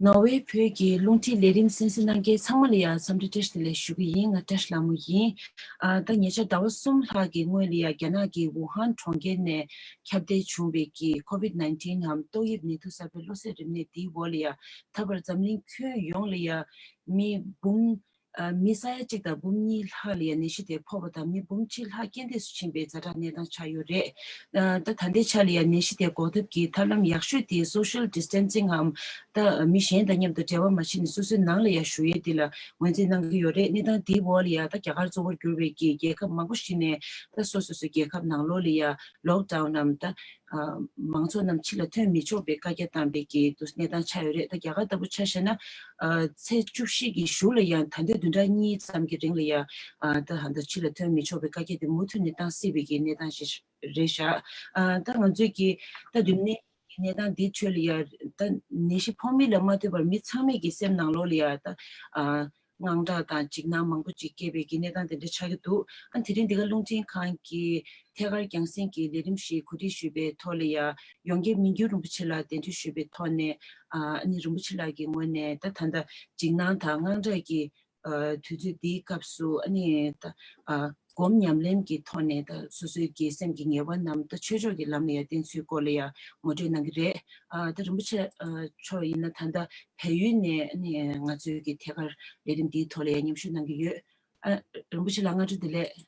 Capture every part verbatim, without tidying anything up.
ནོར་ཝེ་བོད་ཀྱི་རླུང་འཕྲིན་ལས་རིམ་གསན་གཟིགས་གནང་མཁན་ཚང་མ་ལ་ཡང་འཚམས་འདྲི་བཀྲ་ཤིས་བདེ་ལེགས་ཞུ་གི་ཡིན། ང་བཀྲ་ཤིས་ལྷ་མོ་ཡིན། ཨ། ད་ཉེ་ཆར་ཟླ་བ་གསུམ་ལྷག་གི་སྔོན་ལ་ཡང་རྒྱ་ནག་གི་ཝུ་ཧན་གྲོང་ཁྱེར་ནས་ཁྱབ་གདལ་བྱུང་བའི་གི་ཀོ་ཝིད་ནའིན་ཊིན་འམ་ཏོག་དབྱིབས་ནད་དུག་གསར་པའི་གློ་ཚད་རིམས་ནད་འདིའི་འོག་ལ་ཡང་ད་བར་འཛམ་གླིང་ཁྱོན་ཡོངས་ལ་ཡང་མི་འབུམ། ཨ། མི་ས་ཡ་གཅིག་དང་འབུམ་གཉིས་ལྷག་ལ་ཡང་ནད་གཞི་དེ་ཕོག་པ་དང་མི་འབུམ་གཅིག་ལྷག་རྐྱེན་འདས་སུ་ཕྱིན་པའི་ཛ་དྲག་གནས་སྟངས་ཆགས་ཡོད་རེད། ཨ། ད་ད་ལྟའི་ཆ་ལ་ཡང་ནད་གཞི་དེ་འགོག་ཐབས་ཀྱི་ཐབས་ལམ་ཡག་ཤོས་དེ་སོ་ཤལ་ཌི་སི་ཊན་སིང་ངམ། ད་མི་གཞན་དང་མཉམ་དུ་འབྲེལ་བ་མ་བྱས་ནས་སོ་སོའི་ནང་ལ་ཡང་བཞུགས་ཡས་དེ་ལ་ངོས་འཛིན་གནང་གི་ཡོད་རེད། གནས་སྟངས་དེའི་འོག་ལ་ཡང་ད་རྒྱ་གར་གཙོ་བོར་གྱུར་པའི་གི་རྒྱལ་ཁབ་མང་པོ་ཞིག་ནས་ད་སོ་སོ་སོའི་རྒྱལ་ཁབ་ནང་ལོགས་ལ་ཡང་ལོག་ཌའོན་ནམ་ད། ཨ། མང་ཚོགས་རྣམས་ཕྱི་ལ་ཐོན་མི་ཆོག་པའི་བཀའ་རྒྱ་བཏང་བའི་གི་དུ་གནས་སྟངས་ཆགས་ཡོད་རེད། ད་རྒྱ་གར་ལྟ་བུ་ཆ་བཞག་ན། ཨ། ཚེས་བཅུ་བཞི་གི་གཞུག་ལ་ཡང་ད་ལྟའི་བདུན་ཕྲག་གཉིས་ཙམ་གྱི་རིང་ལ་ཡང་། ཨ། ད་ཧ་ད་ཕྱི་ལ་ཐོན་མི་ཆོག་པའི་བཀའ་རྒྱ་དེ་མུ་མཐུད་ནས་བཏང་སྲིད་པའི་གི་གནས་སྟངས་ཤིག་རེད་ཤག་ཨ། ད་ང་ཚོས་ཀྱི་ད་རིམས་ནད་ཀྱི་གནས་སྟངས་འདི་ཁྲོད་ལ་ཡང་ད་ནད་གཞི་ཕོག་མིན་ལ་མ་ལྟོས་པར་མི་ཚང་མས་ཀྱི་སེམས་ནང་ལོགས་ལ་ཡང་ད། ཨ། དངངས་སྐྲག་དང་འཇིགས་སྣང་མང་པོ་ཅིག་སྐྱེས་པའི་གི་གནས་སྟངས་དེ་འདྲ་ཆགས་ཀྱི་འདུག་ཨ། དེ་རིང་འདི་ག་རླུང་འཕྲིན་ཁང་གི་ཐད་ཀར་རྒྱང་སྲིང་གི་ལས་རིམ་ཞིག་གོ་སྒྲིག་ཞུས་པའི་ཐོག་ལ་ཡང་ཡོངས་དགེ་མི་འགྱུར་རིན་པོ་ཆེ་ལ་གདན་འདྲེན་ཞུས་པའི་ཐོག་ནས། ཨ། ཨ་ནི་རིན་པོ་ཆེ་ལགས་ཀྱི་ངོས་ནས་ད་ད་ལྟ་འཇིགས་སྣང་དང་དངངས་སྐྲག་གི། ཨ། དུས་ཚོད་འདིའི་སྐབས་སུ་ཨ་ནི་ད། ཨ། སྒོམ་ཉམས་ལེན་གྱི་ཐོག་ནས་ད་སོ་སོའི་གི་སེམས་ཀྱི་ངལ་བ་རྣམས་ད་ཆོས་ཕྱོགས་ཀྱི་ལམ་ལ་ཡང་བརྟེན་ཚུལ་སྐོར་ལ་ཡང་ངོ་སྤྲོད་གནང་གི་རེད། ཨ། ད་རིན་པོ་ཆེ། ཨ། མཆོག་ཡིན་ན་ད་ལྟ་བལ་ཡུལ་ནས་ཨ་ནི་ང་ཚོའི་གི་ཐད་ཀར་ལས་རིམ་འདིའི་ཐོག་ལ་ཡང་མཉམ་ཞུགས་གནང་གི་ཡོད། ཨ། རིན་པོ་ཆེ་ལགས་སྔ་དྲོ་བདེ་ལེགས།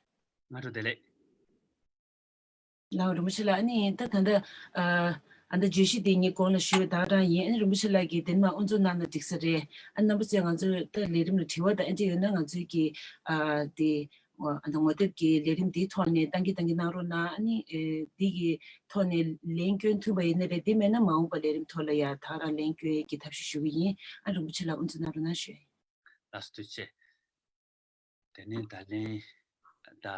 སྔ་དྲོ་བདེ་ལེགས། ལགས་རིན་པོ་ཆེ་ལགས། ཨ་ནི་ད་ད་ལྟ། ཨ། ཨ། ད་བརྗོད་གཞི་དེ་ངས་གོང་ལ་ཞུས་པ་དག་རང་ཡིན། ཨ་ནི་རིན་པོ་ཆེ་ལགས་ཀྱིས་དེ་མ་དབུ་འཛུགས་གནང་ན་འགྲིག་ས་རེད། ཨ། རྣམ་པ་ཚོས་ང་ཚོའི་ད་ལས་རིམ་ལ་དྲི་བ་དང་ཨ་འདྲ་ཡོད་ན་ང་ཚོའི་གི། ཨ། དེ། ཨ། ད་ངོ་དེབ་ཀྱི་ལས་རིམ་འདིའི་ཐོག་ནས་བཏང་གི་བཏང་གི་གནང་རོགས་གནང་། ཨ་ནི། ཨེ། འདི་གི་ཐོག་ནས་ལན་སྐྱོན་ཐུབ་པ་ཡིན་ན་རེད། དེ་མེད་ན་མ་འོངས་པ་ལས་རིམ་ཐོག་ལ་ཡང་དག་རང་ལན་སྐྱོན་གྱི་ཐབས་ཤིག་ཞུ་གི་ཡིན། ཨ། རིན་པོ་ཆེ་ལགས་དབུ་འཛུགས་གནང་རོགས་གནང་ཞུ། ལགས་སོ། ཐུགས་རྗེ་ཆེ། དེ་ནས་ད་ལན་ད།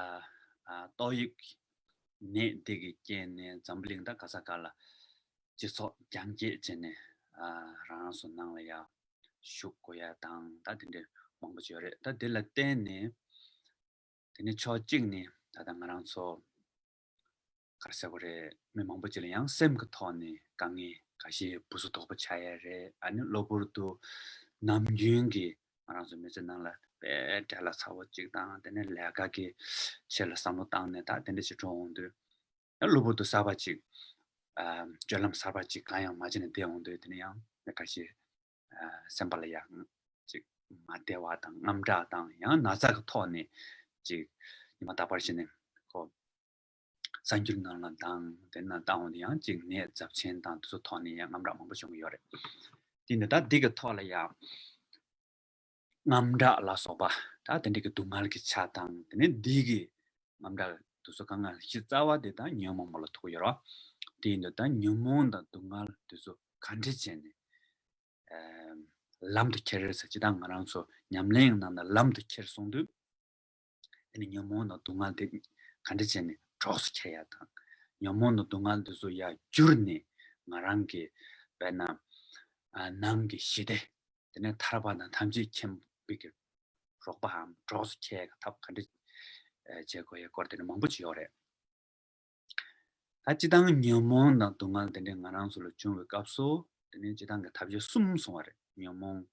ཨ། ཏོག་དབྱིབས་ནད་འདི་གི་རྐྱེན་ནས་འཛམ་བུ་གླིང་ད་ག་ས་ག་ལ་སྤྱི་ཚོགས་རྒྱང་བཀྱེད་བྱས་ནས། ཨ། རང་རང་སོ་ནང་ལ་ཡ་བཞུགས་དགོས་ཡ་དང་ད་དེ་འདྲའི་མང་པོ་ཅིག་ཡོད་རེད། ད་དེ་ལ་བརྟེན་ནས་དེ་ནས་ཕྱོགས་གཅིག་ནས་ད་ལྟ་ང་རང་ཚོ་ག་རེ་ཟེར་དགོས་རེད། མི་མང་པོ་ཅིག་ལ་ཡང་སེམས་ཀྱི་ཐོག་ནས་དཀའ་ངལ་ཁ་ཤས་སྦུ་སུ་དོག་པོ་ཆགས་ཡ་རེད། ཨ་ནི་གློ་བུར་དུ་ནམ་རྒྱུན་གྱི་ང་རང་ཚོ་མི་ཚེ་ནང་ལ་དཔེ་བྲེལ་བ་ཚ་པོ་གཅིག་དང་དེ་ནས་ལས་ཀ་གི་ཆེད་ལ་བསམ་བློ་བཏང་ནས་ད་དེ་འདྲ་ཞིག་འགྲོ་འོང་དུས། ཡང་གློ་བུར་དུ་གསར་པ་གཅིག་ཨ། སྤྱོད་ལམ་གསར་པ་གཅིག་གང་ཡང་མ་བྱས་ནས་བསྡད་འོང་དུས་དེ་ནས་ཡང་མི་ཁ་ཤས། ཨ། སེམས་པ་ལ་ཡང་གཅིག་མ་བདེ་བ་དང་དངངས་སྐྲག་དང་ཡང་ན་ཚ་གི་ཐོག་ནས་གཅིག་ཉི་མ་རྟག་པར་བྱས་ནས་ཁོ། གསར་འགྱུར་ནང་ལ་དང་དེ་ན་བཏང་འོང་དུས་ཡང་གཅིག་ནད་ཚབས་ཆེན་དང་དེ་ཚོ་ཐོག་ནས་ཡང་དངངས་སྐྲག་མང་པོ་བྱུང་གི་ཡོད་རེད། དེ་ནི་ད་འདི་གི་ཐོག་ལ་ཡང་། དངངས་སྐྲག་ལ་སོགས་པ་ད་དེ་འདྲ་གི་སྡུག་བསྔལ་གྱི་ཆ་དང་དེ་ནས་འདི་གི་དངངས་སྐྲག་དེ་ཚོ་དཀའ་ངལ་གཞི་རྩ་བ་དེ་ད་ཉོན་མོངས་པ་ལ་ཐུག་ཡོད་རེད། དེ་ཡིན་དུས་ད་ཉོན་མོངས་དང་སྡུག་བསྔལ་དེ་ཚོ་ག་འདྲ་བྱས་ནས། ཨ། ལམ་དུ་ཁྱེར་ཟེར་ཅི་ད་ང་རང་ཚོ་ཉམས་ལེན་ནང་ན་ལམ་དུ་ཁྱེར་སོང་དུས། དེ་ནི་ཉོན་མོངས་དང་སྡུག་བསྔལ་དེ་ག་འདྲ་བྱས་ནས་གྲོགས་སུ་ཁྱེར་ཡ་དང་། ཉོན་མོངས་དང་སྡུག་བསྔལ་དེ་ཚོ་ཡར་བསྒྱུར་ནས་ང་རང་གི་དཔེར་ན། ཨ། ནང་གི་ཞི་བདེ། དེ་ནས་ཐར་པ་དང་ཐམས་ཅད་མཁྱེན་པའི་གི་རོགས་པའམ་གྲོགས་སུ་ཁྱེར་ཡ་གི་ཐབས་ག་འདྲ་བྱེད་དགོས་ཡ་སྐོར་དེ་ནི་མང་པོ་ཅིག་ཡོད་རེད། ད་སྤྱི་བཏང་ཉོན་མོངས་དང་སྡུག་བསྔལ་དེ་འདྲའི་ང་རང་ཚོ་ལ་བྱུང་བའི་སྐབས་སུ་དེ་ནས་སྤྱི་བཏང་གི་ཐབས་ཤེས་གསུམ་གསུངས་པ་རེད། ཉོན་མོངས་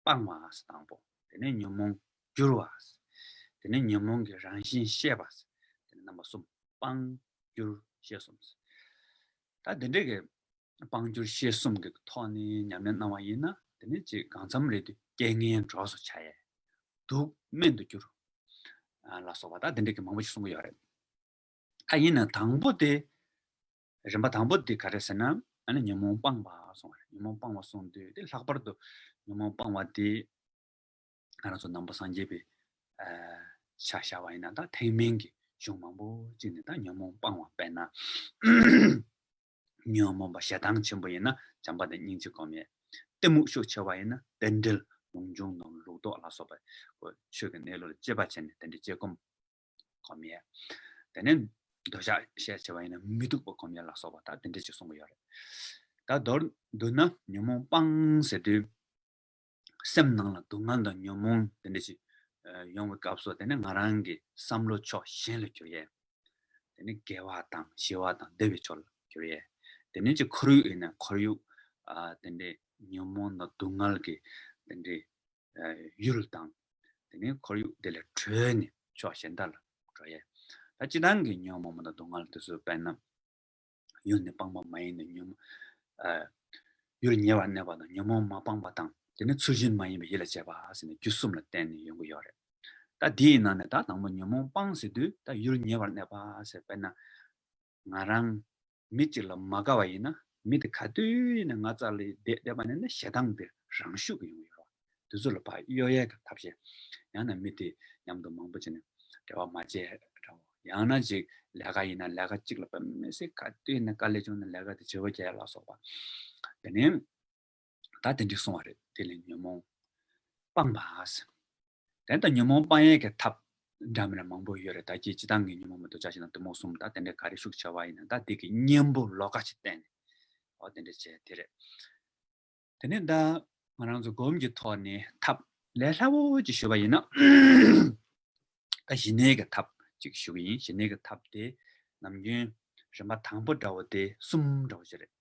སྤང་བ་ཟེར་དང་པོ། དེ་ནས་ཉོན་མོངས་བསྒྱུར་བ་ཟེར། དེ་ནས་ཉོན་མོངས་ཀྱི་རང་བཞིན་ཤེས་པ་ཟེར། དེ་ནས་རྣམ་པ་གསུམ། སྤང་བསྒྱུར་ཤེས་གསུམ་ཟེར། ད་དེ་འདྲའི་གི་སྤང་བསྒྱུར་ཤེས་གསུམ་གྱི་ཐོག་ནས་ཉམས་ལེན་གནང་བ་ཡིན་ན་དེ་ནས་ཅིག་གང་འཚམ་རེད་དུས་རྐྱེན་ངན་གྲོགས་སུ་ཆགས་ཡས། དུག་སྨན་དུ་འགྱུར། ཨ། ལ་སོགས་པ་ད་དེ་འདྲའི་གི་མང་པོ་ཞིག་གསུང་གི་ཡོད་རེད། ད་ཡིན་ན་དང་པོ་དེ། རིམ་པ་དང་པོ་དེ་ག་རེ་ཟེར་ན། ཨ་ནི་ཉོན་མོངས་སྤངས་པ་གསུངས་པ་རེད། ཉོན་མོངས་སྤངས་པ་གསུངས་དུས་དེ་ལྷག་པར་དུ་ཉོན་མོངས་སྤངས་པ་དེ་ང་རང་ཚོ་ནང་པ་སངས་རྒྱས་པའི། ཨ། ཆ་བཞག་པ་ཡིན་ན་ད་ཐེག་དམན་གྱི་གཞུང་མང་པོ་ཅིག་ནས་ད་ཉོན་མོངས་སྤངས་པ་དཔེར་ན། ཉོན་མོངས་པ་ཞེ་སྡང་ཆེན་པོ་ཡིན་ན་བྱམས་པ་དང་སྙིང་རྗེ་སྒོམ་ཡས། གཏི་མུག་ཤུགས་ཆེ་བ་ཡིན་ན་རྟེན་འབྲེལ་ལུང་སྦྱོང་དང་ལུགས་ལྡོག་ལ་སོགས་པ་ཆོས་ཀྱི་གནས་ལུགས་ལ་དཔྱད་པ་བྱས་ནས་རྟེན་འབྲེལ་དཔྱད་སྒོམ། སྒོམ་ཡས། དེ་ནས་འདོད་ཆགས་ཤས་ཆེ་བ་ཡིན་ན་མི་སྡུག་པ་སྒོམ་ཡས་ལ་སོགས་པ་ད་དེ་འདྲ་ཅིག་གསུང་གི་ཡོད་རེད། ད་མདོར་བསྡུ་ན་ཉོན་མོངས་སྤངས་ཟེར་དུས། སེམས་ནང་ལ་སྡུག་བསྔལ་དང་ཉོན་མོངས་དེ་འདྲ་ཞིག་ཨ། ཡོང་བའི་སྐབས་སུ་དེ་ནས་ང་རང་གི་བསམ་བློ་ཕྱོགས་གཞན་ལ་བསྒྱུར་ཡས། དེ་ནས་དགེ་བ་དང་ཞི་བ་དང་བདེ་བའི་ཕྱོགས་ལ་བསྒྱུར་ཡས། དེ་ནས་ཅིག་ཁོར་ཡུག་ཡིན་ན་ཁོར་ཡུག་ཨ། དེ་འདྲའི་ ཉོན་མོངས་དང་སྡུག་བསྔལ་གྱི་དེ་འདྲའི་ཡུལ་དང་། དེ་ནས་ཁོར་ཡུག་དེ་ལས་གྲོལ་ནས་ཕྱོགས་གཞན་དག་ལ་འགྲོ་ཡས། ད་སྤྱིར་བཏང་གི་ཉོན་མོངས་པ་དང་སྡུག་བསྔལ་དེ་ཚོ་དཔེར་ན། ཡུལ་ནི་སྤངས་པ་མ་ཡིན་ནས་ཉོན་མོངས། ཨ། ཡུལ་ཉེ་བར་གནས་པ་དང་ཉོན་མོངས་མ་སྤངས་པ་དང་། དེ་ནི་ཚུལ་བཞིན་མ་ཡིན་པའི་ཡིད་ལ་བྱེད་པ་ཟེར་ནས་རྒྱུ་གསུམ་ལ་བརྟེན་ནས་ཡོང་གི་ཡོད་རེད། ད་དེའི་ནང་ནས་ད་དང་པོ་ཉོན་མོངས་སྤངས་ཟེར་དུས་ད་ཡུལ་ཉེ་བར་གནས་པ་ཟེར། དཔེར་ན། ང་རང་མི་གཅིག་ལ་མ་དགའ་བ་ཡིན་ན། མི་དེ་ག་དུས་ཡིན་ན་ང་རྩ་ལ་བསྡད་བསྡད་པ་ནས་ན་ཞེ་སྡང་དེ་རང་ཤུགས་ཀྱིས་ཡོང་གི་ཡོད་རེད། དེ་ཚོ་ལ་ཕར་གཡོལ་ཡས་ཀྱི་ཐབས་ཤེས། ཡང་ན་མི་དེ་མཉམ་དུ་མང་པོ་བྱས་ནས་འབྲེལ་བ་མ་བྱས་འདྲ་བོ། ཡང་ན་ཅིག་ལས་ཀ་ཡིན་ན་ལས་ཀ་གཅིག་ལ་དཔེ་མི་སྲིད་ག་དུས་ཡིན་ན་དཀའ་ལས་བྱུང་ན་ལས་ཀ་དེ་བྱེད་པོ་རྒྱག་ལ་སོགས་པ། དེ་ནས་ད་དེ་འདྲ་གསུངས་པ་རེད། དེ་ལས་ཉོན་མོངས་སྤངས་པ་ཟེར། དེ་ལྟར་ཉོན་མོངས་སྤང་ཡས་ཀྱི་ཐབས་འདྲ་མི་འདྲ་མང་པོ་ཡོད་རེད། ད་ཀྱི་སྤྱིར་བཏང་གི་ཉོན་མོངས་མི་འདུག་ཅག་ཞིག་ན་གཏི་མུག་གསུམ། ད་དེ་འདྲའི་ག་རེ་ཤུགས་ཆེ་བ་ཡིན་ན་ད་དེ་གི་གཉེན་པོ་ལོགས་ཀ་ཅིག་བསྟེན་ནས། འོ་དེ་འདྲ་བྱས་དེ་རེད། དེ་ནས་ད་ང་རང་ཚོ་སྒོམ་གྱི་ཐོག་ནས་ཐབས་ལས་སླ་བོ་ཅིག་ཞུས་པ་ཡིན་ན། ད་ཞི་གནས་ཀྱི་ཐབས་ཅིག་ཞུ་གི་ཡིན། ཞི་གནས་ཀྱི་ཐབས་དེ་ནམ་རྒྱུན་རིམ་པ་དང་པོ་འདྲ་བོ་དེ་གསུམ་འདྲ་བོ་ཅིག་རེད།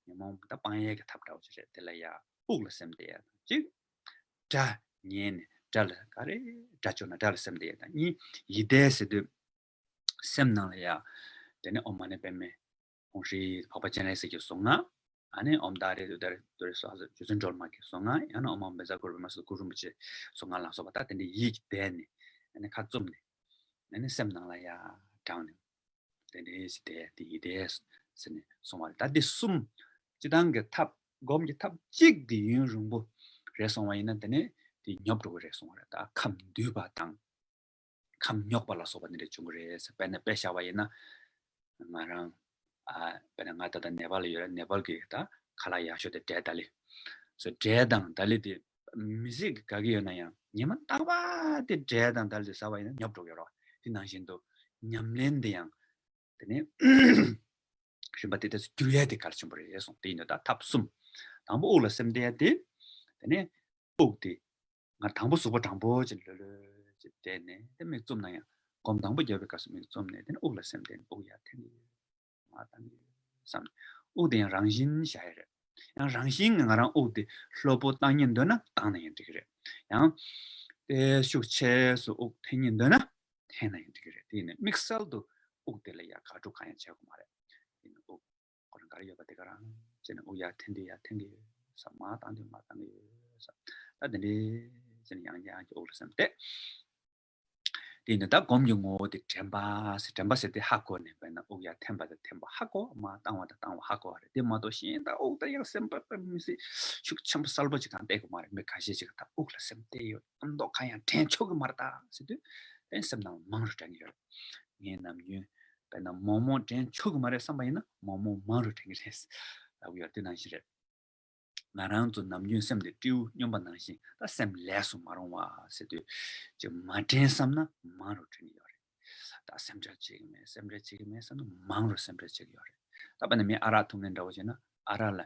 ཉོན་མོངས་ད་སྤང་ཡས་ཀྱི་ཐབས་འདྲ་བོ་ཅིག་རེད། དེ་ལ་ཡ་དབུགས་ལ་སེམས་གཏད་ཡ་དང་གཅིག་དགྲ་ཉེ་ནས་དགྲ་ལ་ག་རེ་དགྲ་བྱུང་ན་དགྲ་ལ་སེམས་གཏད་ཡ་དང་། གཉིས་ཡིད་བཟླས་ཟེར་དུས་སེམས་ནང་ལ་ཡ་དེ་ནས་ཨོཾ་མ་ཎི་པདྨེ་ཧཱུྃ་ཧྲཱིཿ་འཕགས་པ་སྤྱན་རས་གཟིགས་ཀྱི་གཟུངས་སྔགས། ཨ་ནི་ཨོཾ་ཏཱ་རེ་ཏུཏྟཱ་རེ་ཏུ་རེ་སྭཱ་ཧཱ་རྗེ་བཙུན་སྒྲོལ་མ་གི་གཟུངས་སྔགས། ཡང་ན་ཨོཾ་ཨཱཿཧཱུྃ་བཛྲ་གུ་རུ་པདྨ་སིདྡྷི་གུ་རུ་རིན་པོ་ཆེ་གཟུངས་སྔགས་ལ་སོགས་པ། ད་དེ་འདྲའི་ཡིད་བཟླས་ནས་ཨ་ནི་ཁ་བཙུམ་ནས་ཨ་ནི་སེམས་ནང་ལ་ཡ་དྲངས་ནས་དེ་འདྲའི་ཞིག་དེ་དེ་ཡིད་བཟླས་ཟེར་ནས་གསུངས་པ་རེད། ད་འདི་གསུམ་སྤྱིར་བཏང་གི་ཐབས་སྒོམ་གྱི་ཐབས་གཅིག་འདི་ཡུན་རིང་པོ་རེ་སོང་བ་ཡིན་ན་དེ་ནས་དེ་ཉོབ་འགྲོ་གི་རེད་གསུངས་པ་རེད། ད་ཁམས་འདུས་པ་དང་། ཁམས་རྙོག་པ་ལ་སོགས་པ་འདི་འདྲ་བྱུང་གི་རེད་ཟེར། དཔེར་ན་དཔེ་བཞག་པ་ཡིན་ན། ང་རང་། ཨ། དཔེར་ན་ང་ད་ལྟ་ནེ་པཱལ་ལ་ཡོད་རེད། ནེ་པཱལ་གྱི་ད་ཁ་ལག་ཡག་ཤོས་དེ་འབྲས་ད་ལི། སོ་འབྲས་དང་ད་ལི་དེ་མི་ཚེ་གི་དགའ་གི་ཡོད་ན་ཡང་ཉི་མ་རྟག་པར་དེ་འབྲས་དང་ད་ལི་དེ་ཟ་བ་ཡིན་ན་ཉོབ་འགྲོ་གི་རེད། དེ་ནང་བཞིན་དུ་ཉམས་ལེན་དེ་ཡང་དེ་ནས་རིམ་པ་དེ་དེ་ཚོ་བསྒྱུར་ཡ་དེ་གལ་ཆེན་པོ་རེད་གསུངས། དེ་ཡིན་དུས་ད་ཐབས་གསུམ། དང་པོ་དབུགས་ལ་སེམས་གཏད་ཡ་དེ། དེ་ནས་དབུགས་དེ། ང་དང་པོ་གཟུགས་པོ་དྲང་པོ་ཅིག་ལྷོད་ལྷོད་ཅིག་བསྡད་ནས་དེ་མིག་བཙུམ་ན་ཡང་སྒོམ་དང་པོ་རྒྱབ་པའི་སྐབས་སུ་མིག་བཙུམ་ནས་དེ་ནས་དབུགས་ལ་སེམས་གཏད་ནས་དབུགས་ཡར་འཐེན་གྱི་ཡོད། མར་བཏང་གི་ཡོད་བསམ་ནས། དབུགས་དེ་ཡང་རང་བཞིན་བཞག་ཡ་རེད། ཡང་རང་བཞིན་གྱིས་ང་རང་དབུགས་དེ་ལྷོད་པོ་བཏང་སྙིང་འདོད་ན་བཏང་ན་ཡང་འགྲིག་གི་རེད། ཡང་དེ་ཤུགས་ཆེ་སུ་དབུགས་འཐེན་སྙིང་འདོད་ན་འཐེན་ན་ཡང་འགྲིག་གི་རེད། དེ་ཡིན་ནས་དམིགས་བསལ་དུ་དབུགས་དེ་ལ་ཡ་དགག་སྒྲུབ་གང་ཡང་བྱེད་དགོས་མ་རེད། ཡིན་ནས་དབུགས། ཁོ་རང་ག་རེ་ཡོད་པ་དེ་ག་རང་བྱས་ནས་དབུགས་ཡར་འཐེན་དུས་ཡར་འཐེན་གྱི་ཡོད་བསམ། མར་བཏང་དུས་མར་བཏང་གི་ཡོད་བསམ། ད་དེ་འདྲའི་བྱས་ནས་ཡང་བསྐྱར་ཡང་བསྐྱར་དབུགས་ལ་སེམས་གཏད། དེ་ནས་ད་སྒོམ་གྱི་ངོ་བོ་དེ་དྲན་པ་ཟེར། དྲན་པ་ཟེར་དེ་ཧ་གོ་ནས་དཔེར་ན་དབུགས་ཡར་འཐེན་པ་དང་འཐེན་པ་ཧ་གོ། མར་བཏང་བ་དང་བཏང་བ་ཧ་གོ་བ་རེད། དེ་མ་གཏོགས་གཞན་ད་དབུགས་ད་ཡར་སེམས་པ་དཔེ་མི་སྲིད་ཤུགས་ཆེན་པོ་གསལ་པོ་ཅིག་གང་གཏད་དགོས་མ་རེད། མི་ཁ་ཤས་ཅིག་ད་དབུགས་ལ་སེམས་གཏད་ཡོད། ཨ་མདོ་གང་ཡང་དྲན་ཆོག་གི་མ་རེད་ད་ཟེར་དུས་དེ་སེམས་ནང་མང་རུ་དྲན་གྱི་ཡོད་རེད། ངས་ནམ་རྒྱུན་དཔེར་ན་མོག་མོག་དྲན་ཆོག་གི་མ་རེད་བསམ་པ་ཡིན་ན་མོག་མོག་མང་རུ་དྲན་གྱི་རེད་ལབ་ཀྱི་ཡོད། དེ་ནང་བཞིན་རེད། ང་རང་ཚོ་ནམ་རྒྱུན་སེམས་དེ་སྤྲེའུ་སྨྱོན་པ་ནང་བཞིན་ད་སེམས་ལས་སུ་མ་རུང་བ་ཟེར་དུས་ཅིག་མ་དྲན་བསམ་ན་མང་རུ་དྲན་གྱི་ཡོད་རེད། ད་སེམས་ཁྲལ་བྱེད་ཀྱི་མེད། སེམས་ཁྲལ་བྱེད་ཀྱི་མེད་བསམ་ན་མང་རུ་སེམས་ཁྲལ་བྱེད་ཀྱི་ཡོད་རེད། ད་དཔེར་ན་མི་ཨ་རག་འཐུང་མཁན་འདྲ་བོ་བྱས་ན་ཨ་རག་ལ་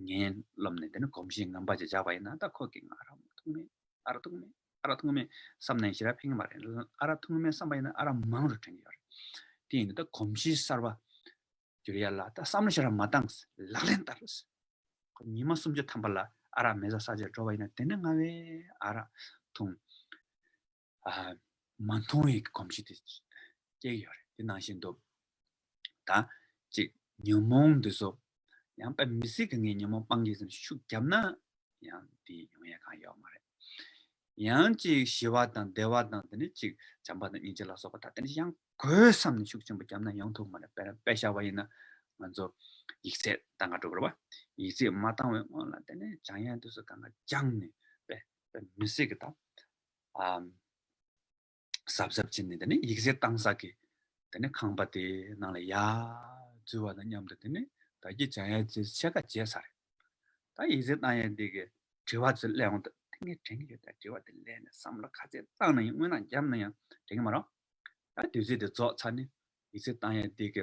ངན་སློབ་ནས་དེ་ནས་གོམས་གཤིས་ངན་པ་ཅིག་འཇགས་པ་ཡིན་ན་ད་ཁོ་གིས་ང་ཨ་རག་མ་འཐུང་མེད། ཨ་རག་འཐུང་མེད། ཨ་རག་འཐུང་མེད་བསམ་ན་ཡང་ཞེ་དྲག་ཕན་གྱི་མ་རེད། ཨ་རག་འཐུང་མེད་བསམ་པ་ཡིན་ན་ཨ་རག་མང་རུ་དྲན་གྱི་ཡོད་རེད། དེ་ཡིན་དུས་ད་གོམས་གཤིས་གསར་པ་བསྒྱུར་ཡ་ལ་ད་བསམ་བློ་ཞེ་དྲག་མ་བཏང་། ལག་ལེན་བསྟར། ཁོ་ཉི་མ་སུམ་ཅུ་ཐམ་པ་ལ་ཨ་རག་མེད་ས་ས་ཆར་འགྲོ་བ་ཡིན་ན་དེ་ནས་སྔ་བས་ཨ་རག་འཐུང་། ཨ། མ་འཐུང་བའི་གོམས་གཤིས་དེ་སྐྱེ་གི་ཡོད་རེད། དེ་ནང་བཞིན་དུ་ད་ཅིག་ཉོན་མོངས་འདི་ཚོ་ཡང་དཔེ་མི་སྲིད་ཀྱི་ངས་ཉོན་མོངས་སྤང་གི་ཟེར་ནས་ཤུགས་བརྒྱབ་ན་ཡང་དེ་ཡོང་ཡ་གང་ཡོད་མ་རེད། ཡང་ཅིག་ཞི་བ་དང་བདེ་བ་དང་དེ་ནས་ཅིག་བྱམས་པ་དང་སྙིང་རྗེ་ལ་སོགས་པ་ད་དེ་ནས་ཡང་དགོས་བསམ་ནས་ཤུགས་ཆེན་པོ་བརྒྱབ་ན་ཡོང་ཐུབ་མ་རེད། དཔེར་ན་དཔེ་བཞག་པ་ཡིན་ན་ང་ཚོ་ཡིག་ཚད་བཏང་ག་འགྲོ་དགོས་རེད་པ། ཡིག་ཚད་མ་བཏང་བའི་སྔོན་ལ་དེ་ནས་སྦྱང་ཡ་དེ་ཚོ་གང་ག་སྦྱངས་ནས་དཔེ་དཔེ་མི་སྲིད་ཀྱི་ད་ཨམ། གཟབ་གཟབ་བྱས་ནས་དེ་ནས་ཡིག་ཚད་བཏང་ས་གི་དེ་ནས་ཁང་པ་དེའི་ནང་ལ་ཡར་འཛུལ་བ་དང་མཉམ་དུ་དེ་ནས་ད་གིན་སྦྱང་ཡ་ཚོ་ཕྱེད་ཀ་བརྗེད་ཚར་རེད། ད་ཡིག་ཚད་བཏང་ཡ་དེ་གི་དྲི་བ་ཚོ་སླེབས་འོང་དུས་དེ་ངས་དྲན་གྱི་ཡོད། ད་དྲི་བ་དེ་སླེབས་ནས་བསམ་བློ་ག་ཚད་བཏང་ན་ཡང་དངོས་གནས་བརྒྱབ་ན་ཡང་དྲན་གྱི་མ་རེད། ད་དུས་ཚོད་དེ་རྫོགས་ཚར་ནས་ཡིག་ཚད་བཏང་ཡ་དེ་གི་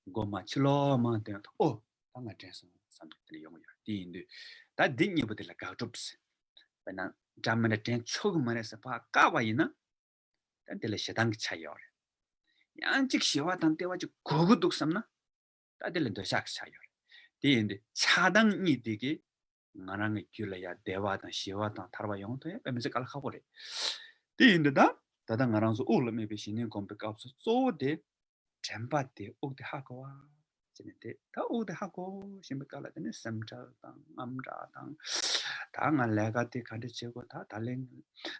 མགོ་མ་ཕྱི་ལོགས་མ་བཏོན་ཐོག་ཨོ་ད་ང་དྲན་སོང་བསམ་ནས་དེ་ལ་ཡོང་གི་ཡོད། དེ་ཡིན་དུས་ད་འདི་གཉིས་པོ་དེ་ལ་དགག་སྒྲུབ་ཟེར། དཔེར་ན་འདྲ་མི་འདྲ་དྲན་ཆོག་གི་མ་རེད་ཟེར་ཕར་བཀག་པ་ཡིན་ན་ད་དེ་ལ་ཞེ་སྡང་གི་ཆ་ཡོད་རེད། ཡང་གཅིག་ཞི་བ་དང་བདེ་བ་ཅིག་དགོས་ཀྱི་འདུག་བསམ་ན་ད་དེ་ལ་འདོད་ཆགས་ཀྱི་ཆ་ཡོད་རེད། དེ་ཡིན་དུས་ཆགས་སྡང་གཉིས་དེ་གི་ ང་རང་གི་རྒྱུད་ལ་ཡ་བདེ་བ་དང་ཞི་བ་དང་ཐར་པ་ཡོང་ཐུབ་ཡ་དཔེ་མི་སྲིད་དཀའ་ལས་ཁག་པོ་རེད། དེ་ཡིན་དུས་ད་ད་ལྟ་ང་རང་ཚོ་དབུགས་ལ་དམིགས་པའི་ཞི་གནས་སྒོམ་པའི་སྐབས་སུ་གཙོ་བོ་དེ་དྲན་པ་དེ་དབུགས་དེ་ཧ་གོ་བ་བྱས་ནས། དེ་ད་དབུགས་དེ་ཧ་གོ་བཞིན་པའི་སྐབས་ལ་དེ་ནས་སེམས་ཁྲལ་དང་དངངས་སྐྲག་དང་། ད་ང་ལས་ཀ་དེ་ག་འདྲ་བྱེད་དགོས། ད་ད་ལན་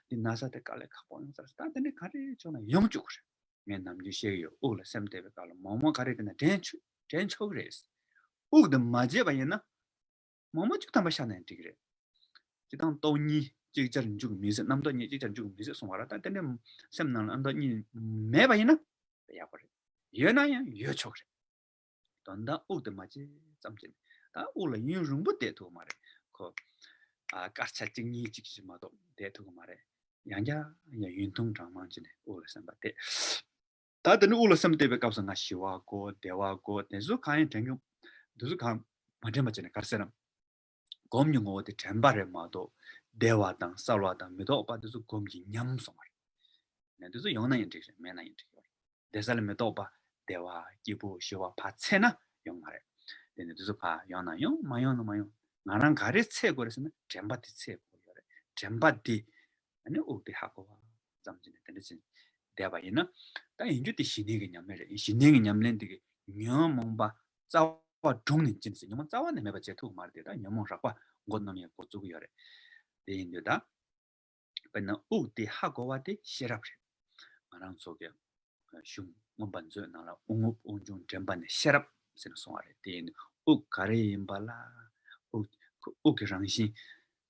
འདི་ན་ཚ་དེ་དཀའ་ལས་ཁག་པོ་ཡོང་ས་རེད། ད་དེ་འདྲ་ག་རེ་བྱུང་ན་ཡོང་བཅུག་གི་རེད། ངས་ནམ་རྒྱུན་བཤད་ཀྱི་ཡོད། དབུགས་ལ་སེམས་གཏད་པའི་སྐབས་ལ་མང་མང་ག་རེ་དེ་ན་དྲན་ཆོག་དྲན་ཆོག་གི་རེད། དབུགས་དེ་མ་བརྗེད་པ་ཡིན་ན། མང་མང་བཅུ་ཐམ་པ་ཤར་ན་ཡང་འགྲིག་གི་རེད། སྤྱིར་བཏང་སྟོང་ཉིད་ཅིག་ཅར་འཇུག་མི་སྲིད། རྣམ་རྟོག་གཉིས་ཅིག་ཅར་འཇུག་མི་སྲིད་གསུང་བ་ར། ད་དེ་འདྲའི་སེམས་ནང་ལ་རྣམ་རྟོག་གཉིས་མེད་པ་ཡིན་ན་ཡག་པོ་རེད། ཡོད་ན་ཡང་ཡོད་ཆོག་གི་རེད། དོན་དག་དབུགས་དེ་མ་བརྗེད་ཙམ་གྱིས་ད་དབུགས་ལ་ཡུན་རིང་པོ་བསྡད་ཐུབ་ཀྱི་མ་རེད་ཁོ། ཨ་སྐར་ཆ་གཅིག་གཉིས་ཅིག་ཞིག་མ་གཏོགས་བསྡད་ཐུབ་ཀྱི་མ་རེད། ཡང་བསྐྱར་ཡང་ཡུན་ཐུང་གྲངས་མང་བྱས་ནས་དབུགས་ལ་སེམས་པ་གཏད། ད་དེ་ནི་དབུགས་ལ་སེམས་གཏད་པའི་སྐབས་སུ་ང་ཞི་བ་དགོས་བདེ་བ་དགོས་དེ་ཚོ་གང་ཡང་དྲན་མྱོང་། དེ་ཚོ་གང་མ་དྲན་པ་བྱས་ནས་ག་རེ་ཟེར་ན། སྒོམ་གྱི་ངོ་བོ་དེ་དྲན་པ་རེད་མ་གཏོགས་བདེ་བ་དང་གསལ་བ་དང་མི་རྟོག་པ་དེ་ཚོ་སྒོམ་གྱི་ཉམས་སོང་བ་རེད། ནས་དེ་ཚོ་ཡོང་ན་ཡང་འགྲིག་རེད། མེད་ན་ཡང་འགྲིག་ཡོད་རེད། བདེ་གསལ་མི་རྟོག་པ་བདེ་བ་སྐྱིད་པོ་ཞི་བ་ཕར་འཚོལ་ན་ཡོང་མ་རེད། དེ་ནི་དེ་ཚོ་ཕར་ཡོང་ན་ཡོང་མ་ཡོང་ན་མ་ཡོང་། ང་རང་ག་རེ་འཚོལ་དགོས་རེད་ཟེར་ན་དྲན་པ་དེ་འཚོལ་དགོས་ཡོད་རེད། དྲན་པ་དེ་ཨ་ནི་དབུགས་དེ་ཧ་གོ་བ་ཙམ་གྱིས་ནི་དེ་འདྲ་ཅིག་བསྡད་པ་ཡིན་ན། ད་ཡིན་རྒྱུ་དེ་ཞི་གནས་ཀྱི་ཉམས་ལེན་རེད། ཞི་གནས་ཀྱི་ཉམས་ལེན་དེ་གི་ཉོན་མོངས་པ་རྩ་བ་དྲུངས་ནས་ཅི་ནས་ཟེར། ཉོན་མོངས་རྩ་བ་ནས་མེད་པ་བྱེད་ཐུབ་ཀྱི་མ་རེད་དེ། ད་ཉོན་མོངས་རགས་པ་མགོ་རྣམ་གཡས་འགོ་བཙུགས་ཀྱི་ཡོད་རེད། དེ་ཡིན་དུས་ད། དཔེར་ན་དབུགས་དེ་ཧ་གོ་བ་དེ་ཤེས་རབ་རེད། ང་རང་ཚོ་གི་གཞུང་མངོན་པ་མཛོད་ནང་ལ་དབུགས་རྔུབ་དབུགས་འབྱུང་དྲན་པ་ནི་ཤེས་རབ་ཟེར་ནས་གསུངས་པ་རེད། དེ་ཡིན་དུས་དབུགས་ག་རེ་ཡིན་པ་ལ། དབུགས་དབུགས་ཀྱི་རང་བཞིན་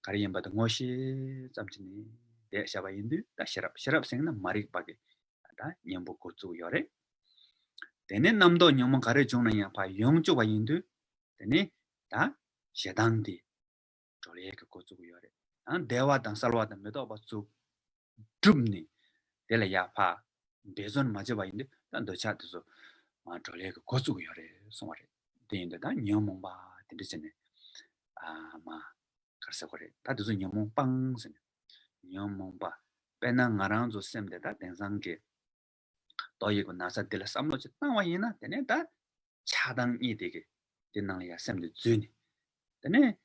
ག་རེ་ཡིན་པ་དེ་ངོ་ཤེས་ཙམ་གྱིས་ནི་བསྡད་བཞག་པ་ཡིན་དུས་ད་ཤེས་རབ། ཤེས་རབ་ཟེར་ན་མ་རིག་པ་གི་ད་གཉེན་པོ་འགོ་བཙུགས་ཡོད་རེད། དེ་ནས་རྣམ་རྟོག་ཉོན་མོངས་ག་རེ་བྱུང་ན་ཡང་ཕར་ཡོང་བཅུག་པ་ཡིན་དུས། དེ་ནས་ད་ཞེ་སྡང་དེ་བགྲོ་གླེང་གི་འགོ་བཙུགས་ཡོད་རེད། ཡང་བདེ་བ་དང་གསལ་བ་དང་མི་རྟོག་པ་ཚོ་གྲུབ་ནས་དེ་ལ་ཡར་ཕར་འབད་བརྩོན་མ་བྱས་པ་ཡིན་དུས་ད་འདོད་ཆགས་དེ་ཚོ་མར་བགྲོ་གླེང་གི་འགོ་བཙུགས་ཡོད་རེད་གསུངས་པ་རེད། དེ་ཡིན་དུས་ད་ཉོན་མོངས་པ་དེ་འདྲ་བྱས་ནས་ཨ་མ་ག་རེ་ཟེར་དགོས་རེད། ད་དེ་ཚོ་ཉོན་མོངས་སྤངས་ཟེར་ནས། ཉོན་མོངས་པ། དཔེར་ན་ང་རང་ཚོ་སེམས་དེ་ད་དེང་སང་གི་ཏོག་དབྱིབས་ཀྱི་ན་ཚ་འདི་ལ་བསམ་བློ་ཅིག་བཏང་བ་ཡིན་ན། དེ་ནས་ད་ཆགས་སྡང་གཉིས་དེ་གི་དེ་ནང་ལ་ཡ་སེམས་དེ་འཛུལ་ནས། དེ་ནས་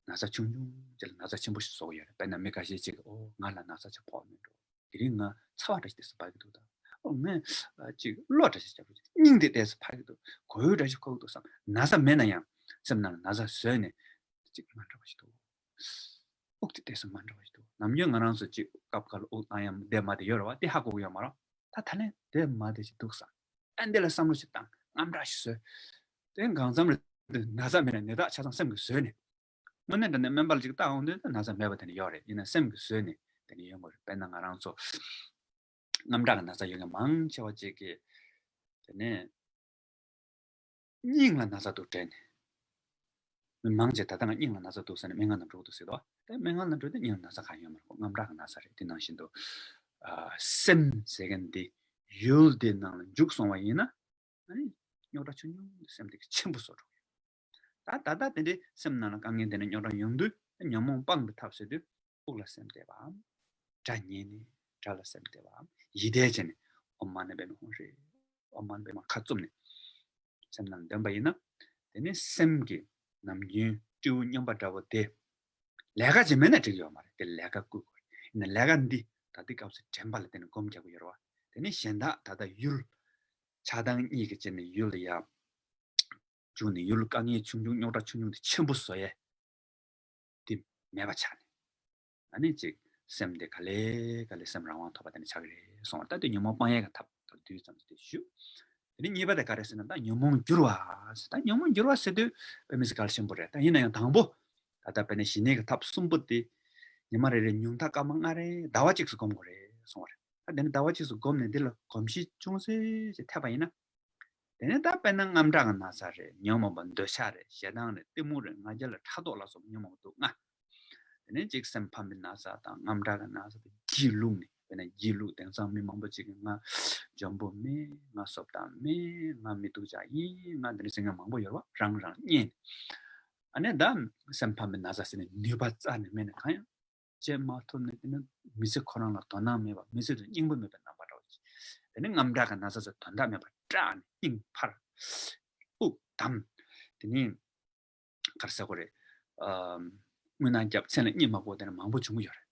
ན་ཚ་ཆུང་ཆུང་ཅིག་ལ་ན་ཚ་ཆེན་པོ་ཞིག་བཟོ་གི་ཡོད་རེད། དཔེར་ན་མི་ཁ་ཤས་ཅིག་གིས་ཨོ་ང་ལ་ན་ཚ་ཅིག་ཕོག་མེད་འགྲོ། དེ་རིང་ང་ཚ་བ་འདྲ་ཞིག་ཏོག་ཙམ་འབར་གི་འདུག་ད་ཨོ་ངས་ཅིག་གློ་འདྲ་ཞིག་རྒྱབ་གི་འདུག་སྙིང་དེ་ཏོག་ཙམ་འཕར་གི་འདུག་གོ་ཡུ་འདྲ་ཞིག་འཁོར་གི་འདུག་བསམ། ན་ཚ་མེད་ན་ཡང་སེམས་ནང་ལ་ན་ཚ་བཟོས་ནས་ཅིག་མ་འདྲ་བ་ཞིག་འདུག་དབུགས་དེ་ཏོག་ཙམ་མ་འདྲ་བ་ཞིག་འདུག་ནམ་རྒྱུན་ང་རང་ཚོ་ཅིག་སྐབས་འགའ་ལ་དབུགས་བཏང་ཡ་བདེ་མ་བདེ་ཡོད་རེད་བ། དེ་ཧ་གོ་གི་ཡོད་མ་རེད། ད་ད་ལན་བདེ་མ་བདེ་ཞིག་འདུག་བསམ། ཨ་འདི་ལ་བསམ་བློ་ཞིག་བཏང་། དངངས་སྐྲག་ཞིག་བཟོས། དེ་གང་འཚམ་རེད། ན་ཚ་མེད་ན་ནད་རྟགས་ཆ་ཚང་སེམས་ཀྱིས་བཟོས་ནས། དངོས་གནས་དྲང་གནས་སྨན་པ་ལ་ཅིག་བལྟ་འོང་དུས་ན་ཚ་མེད་པ་དེ་འདྲ་ཡོད་རེད། ཡིན་ན་སེམས་ཀྱིས་བཟོས་ནས་དེ་འདྲ་ཡོད་མ་རེད། དཔེར་ན་ང་རང་ཚོ་དངངས་སྐྲག་གི་ན་ཚ་ཡོད་མཁན་མང་ཆེ་བ་ཅིག་གིས་དེ་ནས་སྙིང་ལ་ན་ཚ་འདུག་དྲན་ནས། མི་མང་ཆེ་ད་ལྟ་ང་སྙིང་ལ་ན་ཚ་འདུག་ཟེར་ནས་སྨན་ཁང་ནང་འགྲོ་གི་འདུག་ཟེར་དོ། དེ་སྨན་ཁང་ནང་འགྲོ་དུས་སྙིང་ལ་ན་ཚ་གང་ཡོད་མ་རེད། ཁོ་དངངས་སྐྲག་གི་ན་ཚ་རེད། དེ་ནང་བཞིན་དུ་ཨ་སེམས་ཟེར་མཁན་དེ་ཡུལ་དེ་ནང་ལ་འཇུག་སོང་བ་ཡིན་ན། ཨ་ནི་རྙོག་དྲ་ཆུང་ཆུང་དེ་སེམས་དེ་གི་ཆེན་པོ་བཟོ་འགྲོ་གི་ཡོད། ད་ད་ལྟ་དེ་འདྲའི་སེམས་ནང་ལ་དཀའ་ངལ་དེ་འདྲ་རྙོག་དྲ་ཡོང་དུས་ཉོན་མོངས་སྤང་གི་ཐབས་ཟེར་དུས་དབུགས་ལ་སེམས་གཏད་པའམ། སྒྲ་ཉན་ནས་སྒྲ་ལ་སེམས་གཏད་པའམ། ཡིད་བཟླས་བྱས་ནས་ཨོཾ་མ་ཎི་པདྨེ་ཧཱུྃ་ཧྲཱིཿ། ཨོཾ་མ་ཎི་པདྨེ་ཁ་བཙུམ་ནས་སེམས་ནང་འདོན་པ་ཡིན་ན། དེ་ནི་སེམས་ཀྱི་ནམ་རྒྱུན་སྤྲེའུ་སྨྱོན་པ་འདྲ་བོ་དེ་ལས་ཀ་བྱེད་མེད་ན་འགྲིག་ཡོད་མ་རེད། དེ་ལས་ཀ་བསྐུལ་དགོས་རེད། ཡིན་ན་ལས་ཀ་འདི་ད་ལྟའི་སྐབས་སུ་དྲན་པ་ལ་བརྟེན་ནས་སྒོམ་རྒྱག་གི་ཡོད་རེད་བ། དེ་ནི་གཞན་དག་ད་ལྟ་ཡུལ་ཆགས་སྡང་གཉིས་ཀྱི་རྐྱེན་ནས་ཡུལ་ལ་ཡ་བཅུག་ནས་ཡུལ་དཀའ་ངལ་ཆུང་ཆུང་རྙོག་དྲ་ཆུང་ཆུང་དེ་ཆེན་པོ་བཟོ་ཡས་དེ་མེད་པ་ཆགས་ནས། ཨ་ནི་ཅིག་སེམས་དེ་ག་ལེ་ག་ལེ་སེམས་རང་དབང་ཐོབ་པ་དེ་ནི་ཆགས་ཀྱི་རེད་གསུངས་པ། ད་དེ་ཉོན་མོངས་སྤང་ཡས་ཀྱི་ཐབས་དང་བསྡུས་ཙམ་དེ་ཞུ། དེ་ནི་གཉིས་པ་དེ་ག་རེ་ཟེར་ན། ད་ཉོན་མོངས་བསྒྱུར་བ་ཟེར། ད་ཉོན་མོངས་བསྒྱུར་བ་ཟེར་དུས་དཔེ་མི་སྲིད་གལ་ཆེན་པོ་རེད། ད་ཡིན་ན་ཡང་དང་པོ་ད་ལྟ་དཔེར་ན་ཞི་གནས་ཀྱི་ཐབས་གསུམ་པོ་དེ་ཉི་མ་རེ་རེ་ཉུང་མཐའ་སྐར་མ་ལྔ་རེ་ཟླ་བ་གཅིག་ཙམ་སྒོམ་དགོས་རེད་གསུངས་པ་རེད། ད་དེ་ནི་ཟླ་བ་གཅིག་ཙམ་སྒོམ་ནས་འདི་ལ་གོམས་གཤིས་ཅུང་ཟད་ཅིག་ཐེབས་པ་ཡིན་ན། དེ་ནས་ད་དཔེར་ན་དངངས་སྐྲག་གི་ན་ཚ་རེད། ཉོན་མོངས་པ་འདོད་ཆགས་རེད། ཞེ་སྡང་རེད། གཏི་མུག་རེད། ང་རྒྱལ་ལ་ཕྲག་དོག་ལ་སོགས་ཉོན་མོངས་པ་དུག་ལྔ། དེ་ནས་ཅིག་སེམས་ཕམ་པའི་ན་ཚ་དང་དངངས་སྐྲག་གི་ན་ཚ་དང་སྒྱིད་ལུག་ནས། དཔེར་ན་སྒྱིད་ལུག་དེང་སང་མི་མང་པོ་ཅིག་གིས་ང་འཇོན་པོ་མིན། ང་བཟོ་ལྟ་མིན། ང་མི་སྡུག་ཅག་ཡིན། ང་འདི་འདྲ་ཟེར་མཁན་མང་པོ་ཡོད་རེད་བ། རང་རང་རྙེད་ནས། ཨ་ནི་ད་སེམས་ཕམ་པའི་ན་ཚ་ཟེར་ནས་ནུས་པ་རྩ་ནས་མེད་ནས་གང་ཡང་བྱེད་མ་ཐུབ་ནས། དེ་ནི་མི་ཚེ་ཁོ་རང་ལ་དོ་སྣང་མེད་པ། མི་ཚེ་དུ་སྙིང་པོ་མེད་པའི་རྣམ་པ་འདྲ་བོ་ཅིག་དེ་ནི་དངངས་སྐྲག་གི་ན་ཚ་ཚོ་དོན་དག་མེད་པར་སྐྲག་ནས་སྙིང་འཕར། དབུགས་བསྡམས། དེ་ནི་ག་རེ་ཟེར་དགོས་རེད། ཨམ། རྔུལ་ནག་བརྒྱབ། མཚན་ལ་གཉིད་མ་ཁུག་དེ་འདྲ་མང་པོ་བྱུང་གི་ཡོད་རེད།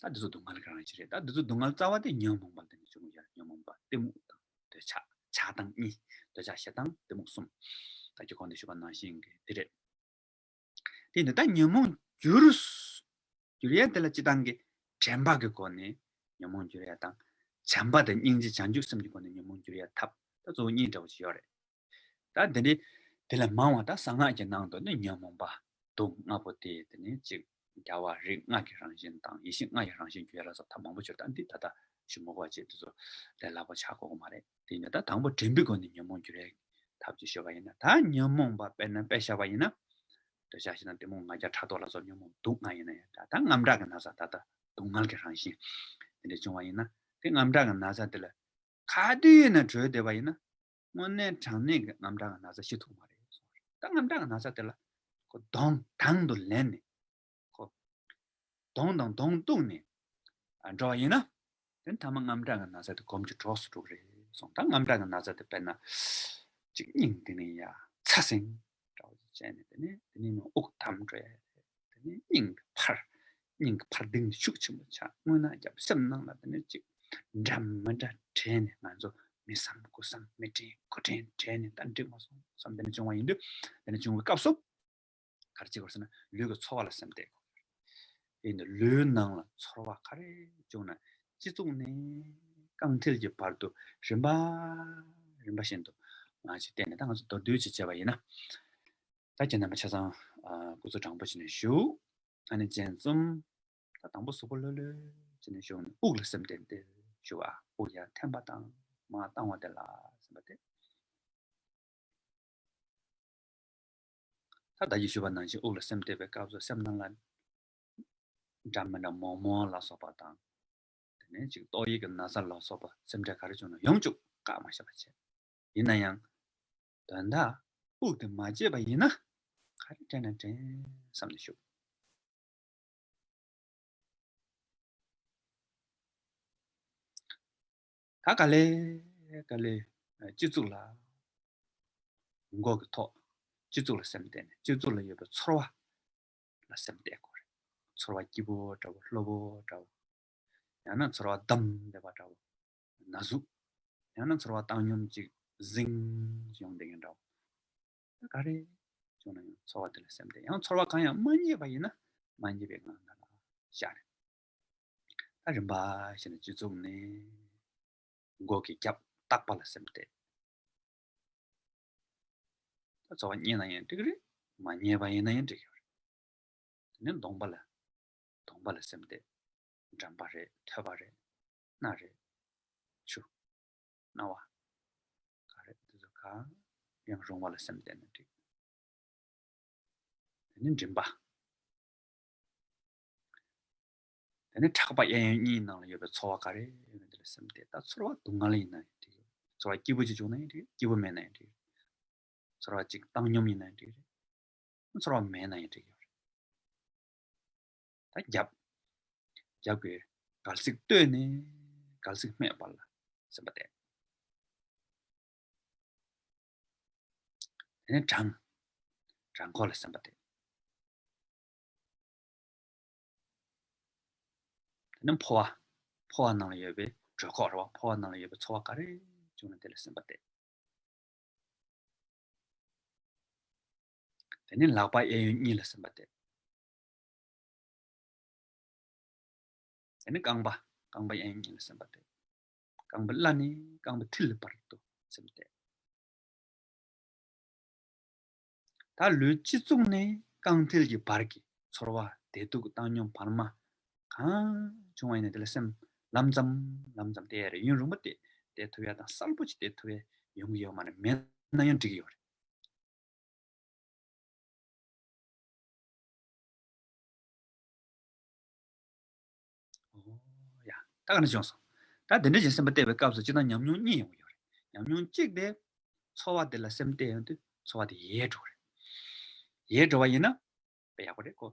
ད་འདི་ཚོ་སྡུག་བསྔལ་གྱི་རང་བཞིན་རེད། ད་འདི་ཚོ་སྡུག་བསྔལ་རྩ་བ་དེ་ཉོན་མོངས་པ་ལ་བརྟེན་ནས་བྱུང་གི་ཡོད་རེད། ཉོན་མོངས་པ་གཏི་མུག་དང་འདོད་ཆགས། ཆགས་སྡང་གཉིས། འདོད་ཆགས་ཞེ་སྡང་གཏི་མུག་གསུམ། ད་ཁྱེད་གོང་དུ་ཞུས་པ་ནང་བཞིན་གྱི་འདི་རེད། དེ་ནི་ད་ཉོན་མོངས་འགྱུར། འགྱུར་ཡས་དེ་ལ་སྤྱི་བཏང་གི་དྲན་པ་གི་སྒོ་ནས་ཉོན་མོངས་འགྱུར་ཡས་དང་། བྱམས་པ་དང་སྙིང་རྗེ་བྱང་ཆུབ་སེམས་ཀྱི་སྒོ་ནས་ཉོན་མོངས་འགྱུར་ཡས་ཐབས། ད་གཙོ་བོ་གཉིས་འདྲ་བོ་ཞིག་ཡོད་རེད། ད་དེ་འདྲའི་དེ་ལས་མང་བ་ད་གསང་སྔགས་ཀྱི་ནང་དུ་ནི་ཉོན་མོངས་པ་དུག་ལྔ་པོ་དེ་དེ་ནི་གཅིག་རྒྱལ་བ་རིགས་ལྔ་གི་རང་བཞིན་དང་ཡེ་ཤེས་ལྔ་ཡི་རང་བཞིན་འགྱུར་ཡས་ལ་སོགས་ཐབས་མང་པོ་ཡོད། ད་འདི་ད་ལྟ་ཞུ་མི་དགོས་པ་བྱས། དེ་ཚོ་ལས་སླ་པོ་ཆགས་དགོས་ཀྱི་མ་རེད། དེ་ཡིན་ན་ད་དང་པོ་དྲན་པའི་སྒོ་ནས་ཉོན་མོངས་འགྱུར་ཡས་ཐབས་ཅིག་ཤོད་པ་ཡིན་ན། ད་ཉོན་མོངས་པ་དཔེར་ན་དཔེ་བཞག་པ་ཡིན་ན། འདོད་ཆགས་ཞེ་སྡང་གཏི་མུག་ང་རྒྱལ་ཕྲག་དོག་ལ་སོགས་ཉོན་མོངས་དུག་ལྔ་ཡིན་ན་ཡང་འདྲ། ད་དངངས་སྐྲག་གི་ན་ཚ། ད་ལྟ་སྡུག་བསྔལ་གྱི་རང་བཞིན་དེ་འདྲ་བྱུང་བ་ཡིན་ན། དེ་དངངས་སྐྲག་གི་ན་ཚ་དེ་ལ་ག་དུས་ཡིན་ན་གྲོལ་བསྡད་པ་ཡིན་ན། དངོས་གནས་དྲང་གནས་ཀྱི་དངངས་སྐྲག་གི་ན་ཚ་ཞི་ཐུབ་མ་རེད་གསུངས་པ་རེད། ད་དངངས་སྐྲག་གི་ན་ཚ་དེ་ལ་ཁོ་གདོང་དང་དུ་ལེན་ནས། ཁོ་གདོང་དང་གདོང་གཏུགས་ནས་འགྲོ་བ་ཡིན་ན། དེ་མཐའ་མ་དངངས་སྐྲག་གི་ན་ཚ་དེ་གོམས་ཀྱི་གྲོགས་སུ་འགྲོ་གི་རེད་གསུངས། ད་དངངས་སྐྲག་གི་ན་ཚ་དེ་དཔེར་ན་གཅིག་སྙིང་འདི་ནས་ཡ་ཚ་ཟེར་འདྲ་བོ་ཅིག་བྱས་ནས། དེ་ནས་དེ་ནས་ནི་དབུགས་འཐབ་འགྲོ་ཡ། དེ་ནས་སྙིང་གི་འཕར། སྙིང་གི་འཕར་ལྡིང་ཤུགས་ཆེན་པོ་ཆགས། རྔུལ་ནག་བརྒྱབ། སེམས་ནང་ལ་དེ་ནས་ཅིག་འདྲ་མི་འདྲ་དྲན་ནས། ང་ཚོ་མི་བསམ་དགུ་བསམ་མི་དྲན་དགུ་དྲན་དྲན་ནས། ད་འགྲིག་མ་སོང་བསམ། དེ་ནས་བྱུང་བ་ཡིན་དུས། དེ་ནས་བྱུང་བའི་སྐབས་སུ་ག་རེ་བྱེད་དགོས་ཟེར་ན། ལུས་ཀྱི་ཚོར་བ་ལ་སེམས་གཏད་དགོས། ཡིན་དུས་ལུས་ནང་ལ་ཚོར་བ་ག་རེ་བྱུང་ན། སྤྱི་གཙུག་ནས་རྐང་མཐིལ་གྱི་བར་དུ་རིམ་པ་རིམ་པ་བཞིན་དུ་ང་ཞིག་བལྟས་ནས། ད་ང་ཚོ་མདོར་བསྡུས་ཅིག་བྱས་པ་ཡིན་ན། ད་ཁྱེད་རྣམ་པ་ཆ་ཚང་ཨ་སྐུ་གཟུགས་དྲང་པོ་བྱས་ནས་བཞུགས། ཨ་ནི་སྤྱན་བཙུམ། ད་དང་པོ་གཟུགས་པོ་ལྷོད་ལྷོད་བྱས་ནས་བཞུགས་ནས། དབུགས་ལ་སེམས་གཏད་དེ་བཞུགས་པ། དབུགས་ཡར་འཐེན་པ་དང་མར་བཏང་བ་དེ་ལ་སེམས་པ་གཏད། ད་ད་གིན་ཞུས་པ་ནང་བཞིན་དབུགས་ལ་སེམས་གཏད་པའི་སྐབས་སུ་སེམས་ནང་ལ་འདྲ་མི་འདྲ་མོག་མོག་ལ་སོགས་པ་དང་། དེ་ནས་ཅིག་ཏོག་དབྱིབས་ཀྱི་ན་ཚ་ལ་སོགས་པ་སེམས་ཁྲལ་ག་རེ་བྱུང་ན་ཡོང་བཅུག་བཀག་མ་བཞག་པ་བྱས། ཡིན་ན་ཡང་དོན་དག་དབུགས་དེ་མ་བརྗེད་པ་ཡིན་ན། ག་རེ་དྲན་ན་དྲན་བསམ་ནས་བཞུགས། ད་ག་ལེ་ག་ལེ་སྤྱི་གཙུག་ལ། མགོ་གི་ཐོག་སྤྱི་གཙུག་ལ་སེམས་གཏད་ནས། སྤྱི་གཙུག་ལ་ཡོད་པའི་ཚོར་བ་ལ་སེམས་གཏད་དགོས་རེད། ཚོར་བ་སྐྱིད་པོ་འདྲ་བོ། ལྷོད་པོ་འདྲ་བོ། ཡང་ན་ཚོར་བ་བསྡམས་བསྡད་པ་འདྲ་བོ། ན་ཟུག། ཡང་ན་ཚོར་བ་བཏང་སྙོམས་ཅིག་ཟིང་ཡོང་བསྡད་མཁན་འདྲ་བོ། ག་རེ་བྱུང་ན་ཡང་ཚོར་བ་དེ་ལ་སེམས་གཏད། ཡང་ཚོར་བ་གང་ཡང་མ་རྙེད་པ་ཡིན་ན་མ་རྙེད་པའི་ངང་ལ་བཞག་རེད། ད་རིམ་པ་བཞིན་སྤྱི་གཙུག་ནས་མགོ་གི་རྒྱབ་ལྟག་པ་ལ་སེམས་གཏད། ད་ཚོར་བ་རྙེད་ན་ཡང་འགྲིག་གི་རེད། མ་རྙེད་པ་ཡིན་ན་ཡང་འགྲིག་གི་རེད། དེ་ནས་གདོང་པ་ལ། གདོང་པ་ལ་སེམས་གཏད། འགྲམ་པ་རེད། ཐོད་པ་རེད། སྣ་རེད། ཆུ། རྣ་བ། ག་རེ་དེ་ཚོ་གང་ཡང་རུང་བ་ལ་སེམས་གཏད་ན་འགྲིག། དེ་ནས་མགྲིན་པ། དེ་ནས་ཕྲག་པ་གཡས་གཡོན་གཉིས་ནང་ལ་ཡོད་པའི་ཚོར་བ་ག་རེ་ཡོད་ན་དེ་ལ་སེམས་གཏད། ད་ཚོར་བ་སྡུག་བསྔལ་ཡིན་ན་ཡང་འགྲིག། ཚོར་བ་སྐྱིད་པོ་ཅིག་བྱུང་ན་ཡང་འགྲིག། སྐྱིད་པོ་མེད་ན་ཡང་འགྲིག། ཚོར་བ་ཅིག་བཏང་སྙོམས་ཡིན་ན་ཡང་འགྲིག་རེད། ཚོར་བ་མེད་ན་ཡང་འགྲིག་ཡོད་རེད། ད་རྒྱབ། རྒྱབ་ཀྱི་གལ་སྲིད་ལྟོས་ནས་གལ་སྲིད་སྨད་པ་ལ་སེམས་པ་གཏད། དེ་ནས་བྲང་། བྲང་ཁོག་ལ་སེམས་པ་གཏད། དེ་ནས་ཕོ་བ། ཕོ་བ་ནང་ལ་ཡོད་པའི་གྲོད་ཁོག་རེད་བ། ཕོ་བ་ནང་ལ་ཡོད་པའི་ཚོར་བ་ག་རེ་བྱུང་ན་དེ་ལ་སེམས་པ་གཏད། དེ་ནས་ལག་པ་གཡས་གཡོན་གཉིས་ལ་སེམས་པ་གཏད། དེ་ནས་རྐང་པ། རྐང་པ་གཡས་གཡོན་གཉིས་ལ་སེམས་པ་གཏད། རྐང་པ་བརླ་ནས་རྐང་པ་མཐིལ་བར་དུ་སེམས་གཏད། ད་ལུས་སྤྱི་གཙུག་ནས་རྐང་མཐིལ་གྱི་བར་གྱི་ཚོར་བ་བདེ་སྡུག་བཏང་སྙོམས་བར་མ་གང་བྱུང་བ་ཡིན་ན་དེ་ལ་སེམས་ལམ་ཙམ་ལམ་ཙམ་གཏད་ཡ་རེད། ཡུན་རིང་པོ་གཏད་གཏད་ཐུབ་ཡ་དང་གསལ་པོ་ཅིག་གཏད་ཐུབ་ཡ་ཡོང་གི་ཡོད་མ་རེད། མེད་ན་ཡང་འགྲིག་གི་ཡོད་རེད། ཨོ་ཡ། ད་ག་ནས་བྱུང་སོང་། ད་དེ་འདྲ་ཅིག་སེམས་པ་གཏད་པའི་སྐབས་སུ་སྤྱིར་བཏང་ཉམས་མྱོང་གཉིས་ཡོང་གི་ཡོད་རེད། ཉམས་མྱོང་གཅིག་དེ་ཚོར་བ་དེ་ལ་སེམས་གཏད་ཡོང་དུས་ཚོར་བ་དེ་ཡལ་འགྲོ་གི་རེད། ཡལ་འགྲོ་བ་ཡིན་ན་དཔེ་ཡག་པོ་རེད་གོ།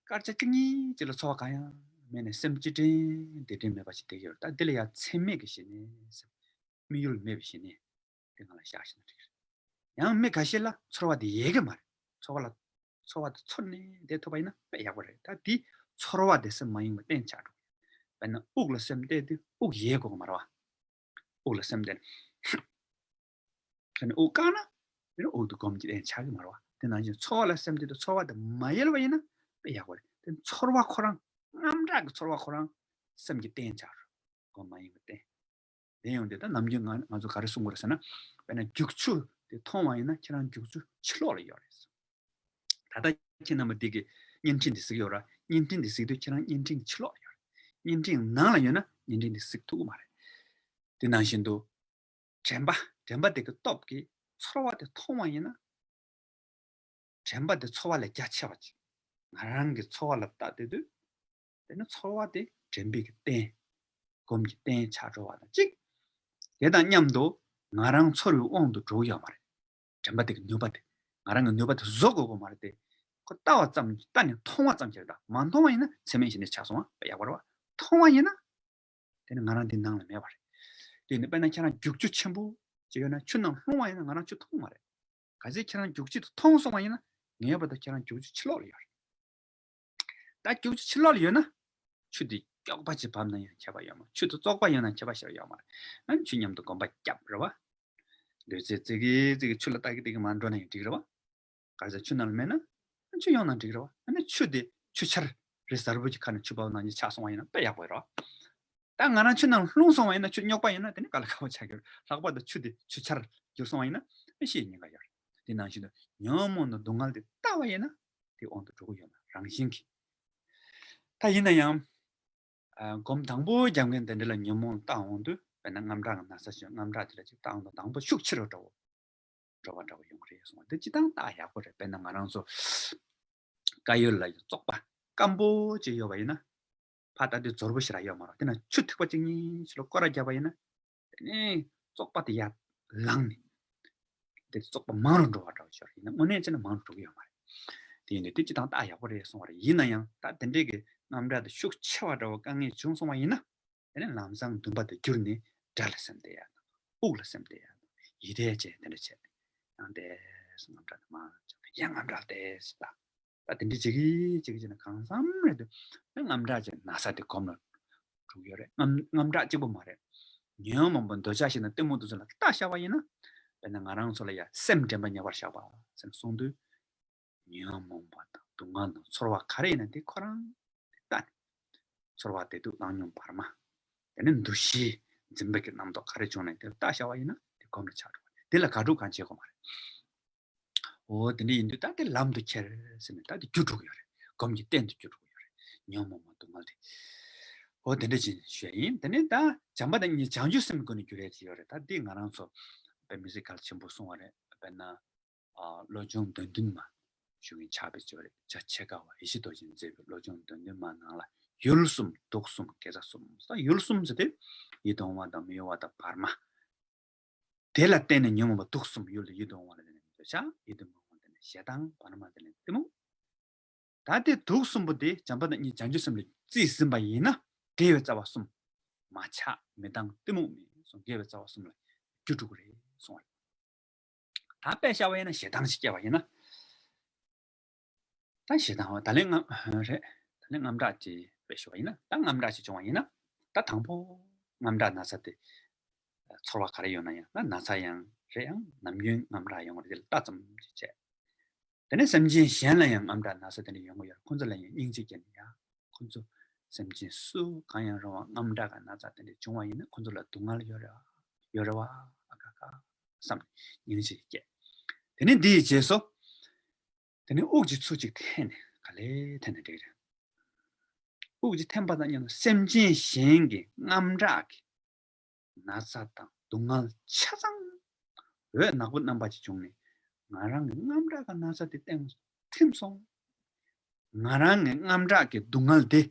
སྐར་ཆ་གཅིག་གཉིས་ཅིག་ལ་ཚོར་བ་གང་ཡང་མེད་ནས་སེམས་སྐྱིད་དྲན་བདེ་དྲན་མེད་པ་ཞིག་བསྡད་ཀྱི་ཡོད་རེད། ད་དེ་ལ་ཡ་མཚན་མེད་ཀྱི་ཞི་གནས་སེམས། དམིགས་ཡུལ་མེད་པའི་ཞི་གནས་དེ་སྒང་ལ་བཞག་ཤེས་ན་འགྲིག་གི་རེད། ཡང་མི་འགའ་ཤས་ལ་ཚོར་བ་དེ་ཡལ་གི་མ་རེད། ཚོར་བ་ལ་ ཚོར་བ་དེ་ཚོར་ནས་བསྡད་ཐུབ་པ་ཡིན་ན་དཔེ་ཡག་པོ་རེད། ད་དེ་ཚོར་བ་དེ་སེམས་མ་ཡེངས་པ་བསྟེན་བྱ་འགྲོ། དཔེར་ན་དབུགས་ལ་སེམས་གཏད་དུས་དབུགས་ཡལ་དགོས་ཀྱི་མ་རེད་བ། དབུགས་ལ་སེམས་གཏད་ནས། དེ་ནས་དབུགས་བཀག་ན། དེ་ནས་དབུགས་དེ་སྒོམ་གྱི་རྟེན་ཆགས་ཀྱི་མ་རེད་བ། དེ་ནང་བཞིན་ཚོར་བ་ལ་སེམས་གཏད་དུས་ཚོར་བ་དེ་མ་ཡལ་བ་ཡིན་ན་དཔེ་ཡག་པོ་རེད། དེ་ཚོར་བ་ཁོ་རང་། རྔམ་སྐྲག་གི་ཚོར་བ་ཁོ་རང་སེམས་ཀྱི་རྟེན་ཆགས་རེད། སྒོམ་མ་ཡེངས་པ་བསྟེན། དེ་ཡོང་དུས་ད་ནམ་རྒྱུན་ང་ང་ཚོ་ག་རེ་གསུང་གི་རེད་ཟེར་ན། དཔེར་ན་རྒྱུག་ཆུ་དེ་མཐོང་བ་ཡིན་ན་ཁྱེད་རང་རྒྱུག་ཆུ་ཕྱི་ལོགས་ལ་ཡོད་རེད། ད་ལྟ་ཁྱེད་རྣམ་པ་འདི་གི་བརྙན་འཕྲིན་འདི་གཟིགས་ཡོད་ར། བརྙན་འཕྲིན་འདི་གཟིགས་དུས་ཁྱེད་རང་བརྙན་འཕྲིན་གྱི་ཕྱི་ལོགས་ལ་ཡོད་རེད། བརྙན་འཕྲིན་ནང་ལ་ཡོད་ན་བརྙན་འཕྲིན་འདི་གཟིགས་ཐུབ་ཀྱི་མ་རེད། དེ་ནང་བཞིན་དུ། དྲན་པ། དྲན་པ་དེ་གི་སྟོབས་ཀྱིས་ཚོར་བ་དེ་མཐོང་བ་ཡིན་ན། དྲན་པ་དེ་ཚོར་བ་ལས་རྒྱ་ཆེ་བ་ཅིག་ང་རང་གི་ཚོར་བ་ལ་བལྟ་བསྡད་དུས། དེ་ནི་ཚོར་བ་དེ་དྲན་པའི་གི་རྟེན། སྒོམ་གྱི་རྟེན་ཆགས་འགྲོ་བ་དང་གཅིག་དེ་དང་མཉམ་དུ་ང་རང་ཚོར་བའི་དབང་དུ་འགྲོ་གི་ཡོད་མ་རེད། དྲན་པ་དེ་གི་ནུས་པ་དེ། ང་རང་གི་ནུས་པ་དེ་བཟོ་དགོས་ཀྱི་མ་རེད་དེ། ཁོ་ལྟ་བ་ཙམ་ལྟ་ནས་མཐོང་བ་ཙམ་ཞིག་རེད། ད་མ་མཐོང་བ་ཡིན་ན་ཚད་མེད་གཞི་ནས་ཆགས་སོང་བ་ཡག་པོ་རེད་བ། མཐོང་བ་ཡིན་ན། དེ་ནི་ང་རང་འདི་ནང་ལ་མེད་པ་རེད། དེ་ནི་དཔེར་ན་ཁྱེད་རང་རྒྱུག་ཆུ་ཆེན་པོ་ཅིག་ཡོད་ན་ཆུ་ནང་ལྷུང་བ་ཡིན་ན་ང་རང་ཆུ་མཐོང་མ་རེད། གལ་སྲིད་ཁྱེད་རང་རྒྱུག་ཆུ་དེ་མཐོང་སོང་བ་ཡིན་ན་ངེས་པར་དུ་ཁྱེད་རང་རྒྱུག་ཆུ་ཕྱི་ལོགས་ལ་ཡོད་རེད། ད་རྒྱུག་ཆུ་ཕྱི་ལོགས་ལ་ཡོད་ན་ཆུ་དེ་སྐྱོག་པ་ཅིག་བབས་ན་ཡང་ཁྱད་པར་ཡོད་མ་རེད། ཆུ་དེ་བཙོག་པ་ཡོད་ན་ཁྱད་པར་ཞེ་དྲག་ཡོད་མ་རེད། ཨ་ནི་ཆུ་མཉམ་དུ་སྒོམ་པ་བརྒྱབ་རེད་བ། འདོད་ཚེ་ཙི་གི་ཙི་གི་ཆུ་ལ་ལྟ་གི་ལྟ་གི་མར་འགྲོ་ན་ཡང་འགྲིག་རེད་བ། ག་རེ་ཟེར་ཆུ་ནང་ལ་མེད་ན། ཆུ་ཡོང་ན་འགྲིག་རེད་བ། ཨ་ནི་ཆུ་དེ་ཆུ་ཆར་རི་གཟར་པོ་ཅིག་ཁ་ནས་ཆུ་བབས་ནང་བཞིན་ཆགས་སོང་བ་ཡིན་ན་དཔེ་ཡག་པོ་རེད་བ། ད་ང་རང་ཆུ་ནང་ལྷུང་སོང་བ་ཡིན་ན་ཆུ་རྙོག་པ་ཡོད་ན་དེ་ནི་དཀའ་ལས་ཁག་པོ་ཆགས་ཀྱི་རེད། ལྷག་པར་དུ་ཆུ་དེ་ཆུ་ཆར་གྱུར་སོང་བ་ཡིན་ན་ཨེ་ཤེས་ཉེན་ཁ་ཡོད་རེད། དེ་ནང་བཞིན་དུ་ཉོན་མོངས་དང་སྡུག་བསྔལ་དེ་ལྟ་བ་ཡིན་ན་དེ་དབང་དུ་འགྲོ་གི་ཡོད་ན་རང་བཞིན་གྱིས། ད་ཡིན་ན་ཡང་། ཨ། སྒོམ་དང་པོ་རྒྱབ་མཁན་དེ་འདྲ་ལ་ཉོན་མོངས་བཏང་འོང་དུས་དཔེར་ན་རྔམ་སྐྲག་གི་ན་ཚ་བྱུང་རྔམ་སྐྲག་དེ་ལ་ཅིག་བཏང་འོང་དུས་དང་པོ་ཤུགས་ཆེ་རུ་འགྲོ་འགྲོ་བ་འདྲ་བོ་ཡོང་གི་རེད་གསུངས་པ་འདི་སྤྱི་བཏང་བཏགས་ཡག་པོ་རེད། དཔེར་ན་ང་རང་ཚོ་དཀར་ཡོལ་ལ་བཙོག་པ་སྐམ་པོ་ཅིག་ཡོད་པ་ཡིན་ན་ཕར་ལྟ་དུས་འཛོར་པོ་ཞེ་དྲག་ཡོད་མ་རེད། དེ་ན་ཆུ་ཐིགས་པ་གཅིག་གཉིས་ཤིག་ལ་སྐོར་ར་བརྒྱབ་པ་ཡིན་ན། དེ་ནས་བཙོག་པ་དེ་ཡར་ལངས་ནས། དེ་བཙོག་པ་མང་རུ་འགྲོ་བ་འདྲ་བོ་ཤོར་ཡིན་ན་དངོས་གནས་བྱས་ན་མང་རུ་འགྲོ་གི་ཡོད་མ་རེད། དེ་ཡིན་དུས་དེ་སྤྱི་བཏང་བཏགས་ཡག་པོ་རེད་གསུང་བ་རེད། ཡིན་ན་ཡང་ད་དེ་འདྲའི་གི་རྔམ་སྐྲག་དེ་ཤུགས་ཆེ་བ་འདྲ་བོ་དཀའ་ངལ་བྱུང་སོང་བ་ཡིན་ན། དེ་ནས་ལམ་སང་འདུན་པ་དེ་བསྒྱུར་ནས་དགྲ་ལ་སེམས་གཏད་ཡག་དང་། དབུགས་ལ་སེམས་གཏད་ཡག་དང་། ཡིད་བརྟན་བྱས་དེ་འདྲ་བྱས། ཡང་བསྡད་སོང་། རྔམ་སྐྲག་དེ་མང་རུ་བྱུང་ཡང་རྔམ་སྐྲག་བསྡད་ཟེར་ད། ད་དེ་འདྲ་བྱེད་ཀྱི་བྱེད་ཀྱི་བྱེད་ན་གང་འཚམ་རེད་འདུག་རྔམ་སྐྲག་ཅན་ན་ཚ་དེ་གོམས་ལ་འགྲོ་གི་ཡོད་རེད། རྔམ་རྔམ་སྐྲག་གཅིག་པོ་མ་རེད། ཉོན་མོངས་པ་འདོད་ཆགས་ཞེ་སྡང་གཏི་མུག་དེ་ཚོ་ལ་བལྟ་བཞག་པ་ཡིན་ན། དཔེར་ན་ང་རང་ཚོ་ལ་ཡ་སེམས་དྲན་པ་ཉེ་བར་བཞག་པ་ཟེར་ནས་གསུངས་དུས། ཉོན་མོངས་པ་དང་སྡུག་བསྔལ་དང་ཚོར་བ་ག་རེ་ཡིན་ན་དེ་ཁོ་རང་དེ་ལྟ་ནས། ཚོར་བ་བདེ་སྡུག་བཏང་སྙོམས་བར་མ། དེ་ནས་འདུ་ཤེས་འཛིན་པའི་གི་རྣམ་རྟོག་ག་རེ་བྱུང་ན་དེ་ལ་བལྟ་བཞག་པ་ཡིན་ན་དེ་གོམས་ལ་ཆགས་འགྲོ་བ་དེ་ལ་དགག་སྒྲུབ་གང་བྱེད་དགོས་མ་རེད། འོ་དེ་འདྲ་ཡིན་དུས་ད་དེ་ལམ་དུ་ཁྱེར་ཟེར་ནས་ད་དེ་འགྱུར་འགྲོ་གི་ཡོད་རེད། སྒོམ་གྱི་རྟེན་དུ་འགྱུར་འགྲོ་གི་ཡོད་རེད། ཉོན་མོངས་པ་སྡུག་བསྔལ་དེ། འོ་དེ་འདྲ་ཅིག་ཞུ་ཡ་ཡིན། དེ་ནས་ད་བྱམས་པ་དང་སྙིང་རྗེ་བྱང་ཆུབ་སེམས་སྒོ་ནས་འགྱུར་ཡ་ཅིག་ཡོད་རེད། ད་འདི་ང་རང་ཚོ་དཔེ་མི་སྲིད་གལ་ཆེན་པོ་གསུང་བ་རེད། དཔེར་ན། ཨ། བློ་སྦྱོང་དོན་བདུན་མ་ཞུ་མཁན་ཆགས་པའི་ཅིག་ཡོད་རེད། རྒྱ་ཆེ་དགའ་བ་ཡེ་ཤེས་རྡོ་རྗེས་མཛད་པའི་བློ་སྦྱོང་དོན་བདུན་མ་ནང་ལ་ཡུལ་གསུམ་དུག་གསུམ་དགེ་རྩ་གསུམ། ད་ཡུལ་གསུམ་ཟེར་ཏེ་ཡིད་དུ་འོང་བ་དང་མི་གཡོ་བ་དང་བར་མ། དེ་ལ་བརྟེན་ནས་ཉོན་མོངས་པ་དུག་གསུམ། ཡུལ་དུ་ཡིད་དུ་འོང་བ་ལ་བརྟེན་ནས་འདོད་ཆགས། ཡིད་དུ་མི་འོང་བ་ལ་བརྟེན་ནས་ཞེ་སྡང་། བར་མ་ལ་བརྟེན་ནས་གཏི་མུག་ད་དེ་དུག་གསུམ་པོ་དེ་བྱམས་པ་དང་སྙིང་རྗེ་བྱང་ཆུབ་སེམས་ལ་རྩིས་ཟིན་པ་ཡིན་ན་དགེ་བའི་རྩ་བ་གསུམ། མ་ཆགས་མི་སྡང་གཏི་མུག་མེད་གསུམ་དགེ་བའི་རྩ་བ་གསུམ་ལ་འགྱུར་འགྲོ་གི་རེད་གསུངས་པ་རེད། ད་དཔེ་བཞག་པ་ཡིན་ན་ཞེ་སྡང་ཞིག་སྐྱེས་པ་ཡིན་ན། ད་ཞེ་སྡང་བ་ད་ལན་རྔམ་རེད། ད་ལན་རྔམ་སྐྲག་ཅིག་དཔེ་ཞུ་བ་ཡིན་ན། ད་རྔམ་སྐྲག་ཅིག་བྱུང་བ་ཡིན་ན། ད་དང་པོ་རྔམ་སྐྲག་ན་ཚ་དེ་ཚོར་བ་ག་རེ་ཡོད་ན་ཡང་ན་ཚ་ཡང་རེད། ཡང་ནམ་རྒྱུན་རྔམ་སྐྲག་ཡོང་བ་རེད། དེ་ལ་ལྟ་ཙམ་ཅིག་བྱས། དེ་ནས་སེམས་ཅན་གཞན་ལ་ཡང་རྔམ་སྐྲག་ན་ཚ་དེ་འདྲ་ཡོང་གི་ཡོད་རེད། ཁོང་ཚོ་ལ་ཡང་སྙིང་རྗེ་སྐྱེས་ནས་ཡ། ཁོང་ཚོ་སེམས་ཅན་སུ་གང་ཡང་རུང་བ་རྔམ་སྐྲག་གི་ན་ཚ་དེ་འདྲ་བྱུང་བ་ཡིན་ན་ཁོང་ཚོ་ལ་སྡུག་བསྔལ་ཡོད་རེད་བ། ཡོད་རེད་བ། ཨ་ཀ་ཀ་བསམ་སྙིང་རྗེ་སྐྱེས། དེ་ནས་འདི་ཡི་རྗེས་སུ། དེ་ནས་དབུགས་ཀྱི་ཚུལ་གཅིག་འཐེན་ནས་ག་ལེ་འཐེན་ན་འགྲིག་རེད། དབུགས་ཀྱི་འཐེན་པ་དང་མཉམ་དུ་སེམས་ཅན་གཞན་གྱི་རྔམ་སྐྲག་གི་ན་ཚ་དང་སྡུག་བསྔལ་ཆ་ཚང་འོད་ནག་པོ་རྣམ་པ་ཅིག་བྱུང་ནས་ང་རང་གི་རྔམ་སྐྲག་གི་ན་ཚ་དེ་སྟེང་ཐིམ་སོང་། ང་རང་གི་རྔམ་སྐྲག་གི་སྡུག་བསྔལ་དེ་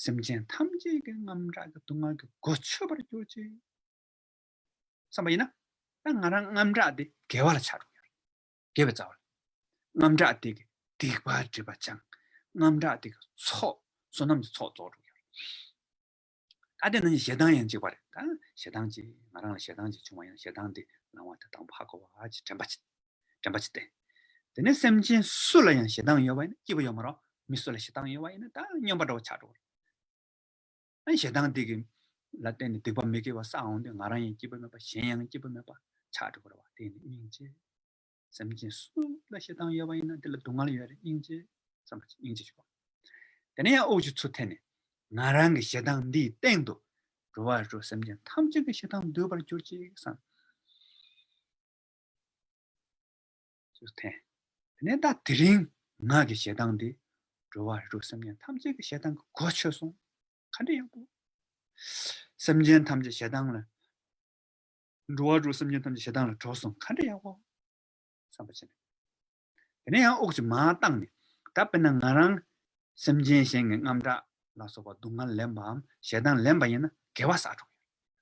སེམས་ཅན་ཐམས་ཅད་ཀྱི་རྔམ་སྐྲག་གི་སྡུག་བསྔལ་གྱི་གོ་ཆོད་པར་གྱུར་ཅིག་བསམ་པ་ཡིན་ན། ད་ང་རང་རྔམ་སྐྲག་དེ་དགེ་བ་ལ་ཆགས་འགྲོ་གི་ཡོད་རེད། དགེ་བའི་རྩ་བ་ལ། རྔམ་སྐྲག་དེ་གི་སྡིག་པ་སྒྲིབ་པ་སྦྱངས། རྔམ་སྐྲག་དེ་གི་ཚོགས་བསོད་ནམས་ཀྱི་ཚོགས་རྫོགས་འགྲོ་གི་ཡོད་རེད། ད་དེ་ནང་བཞིན་ཞེ་སྡང་ཡང་གཅིག་པ་རེད། ད་ཞེ་སྡང་གཅིག་ང་རང་ལ་ཞེ་སྡང་གཅིག་བྱུང་བ་ཡིན་ན་ཞེ་སྡང་དེ་ལང་བ་དེ་དང་པོ་ཧ་གོ་བ་གཅིག་དྲན་པ་གཅིག་དྲན་པ་གཅིག་བསྟེན། དེ་ནས་སེམས་ཅན་སུ་ལ་ཡང་ཞེ་སྡང་ཡོད་པ་ཡིན་ན་སྐྱིད་པོ་ཡོད་མ་རེད། མི་སུ་ལ་ཞེ་སྡང་ཡོད་པ་ཡིན་ན་ད་སྨྱོན་པ་འདྲ་བོ་ཆགས་འགྲོ་གི་རེད། ཨ་ཞེ་སྡང་དེ་གི་ལ་བརྟེན་ནས་སྡིག་པ་མི་དགེ་བ་བསགས་འོང་དུས་ང་རང་ཡང་སྐྱིད་པོ་མེད་པ་གཞན་ཡང་སྐྱིད་པོ་མེད་པ་ཆགས་འགྲོ་གི་རེད་བ། དེ་ཡིན་དུས་སྙིང་རྗེ། སེམས་ཅན་སུ་ལ་ཞེ་སྡང་ཡོད་པ་ཡིན་ན་དེ་ལ་སྡུག་བསྔལ་ཡོད་རེད། སྙིང་རྗེ་བསམ་པ་སྙིང་རྗེ་ཞུ་བ། དེ་ནས་ཡང་དབུགས་ཀྱི་ཚུར་འཐེན་ནས་ང་རང་གི་ཞེ་སྡང་འདིའི་སྟེང་དུ་འགྲོ་བ་རིགས་དྲུག་སེམས་ཅན་ཐམས་ཅད་ཀྱི་ཞེ་སྡང་འདུས་པར་གྱུར་ཅིག་བསམ། ཚུར་འཐེན། དེ་ནས་ད་དེ་རིང་ང་གི་ཞེ་སྡང་འདི་འགྲོ་བ་རིགས་དྲུག་སེམས་ཅན་ཐམས་ཅད་ཀྱི་ཞེ་སྡང་གི་གོ་ཆོད་སོང་། ག་འདྲ་ཡག་པོ། སེམས་ཅན་ཐམས་ཅད་ཞེ་སྡང་ལ། འགྲོ་བ་རིགས་དྲུག་སེམས་ཅན་ཐམས་ཅད་ཞེ་སྡང་ལ་གྲོལ་སོང་། ག་འདྲ་ཡག་པོ་བསམ་པ་བྱས་ནས། དེ་ནས་ཡང་དབུགས་ཀྱིས་མར་བཏང་ནས་ད་དཔེར་ན་ང་རང་སེམས་ཅན་གཞན་གྱི་རྔམ་སྐྲག་ལ་སོགས་པ་སྡུག་བསྔལ་ལེན་པའམ་ཞེ་སྡང་ལེན་པ་ཡིན་ན་དགེ་བ་བསགས་འགྲོ་གི་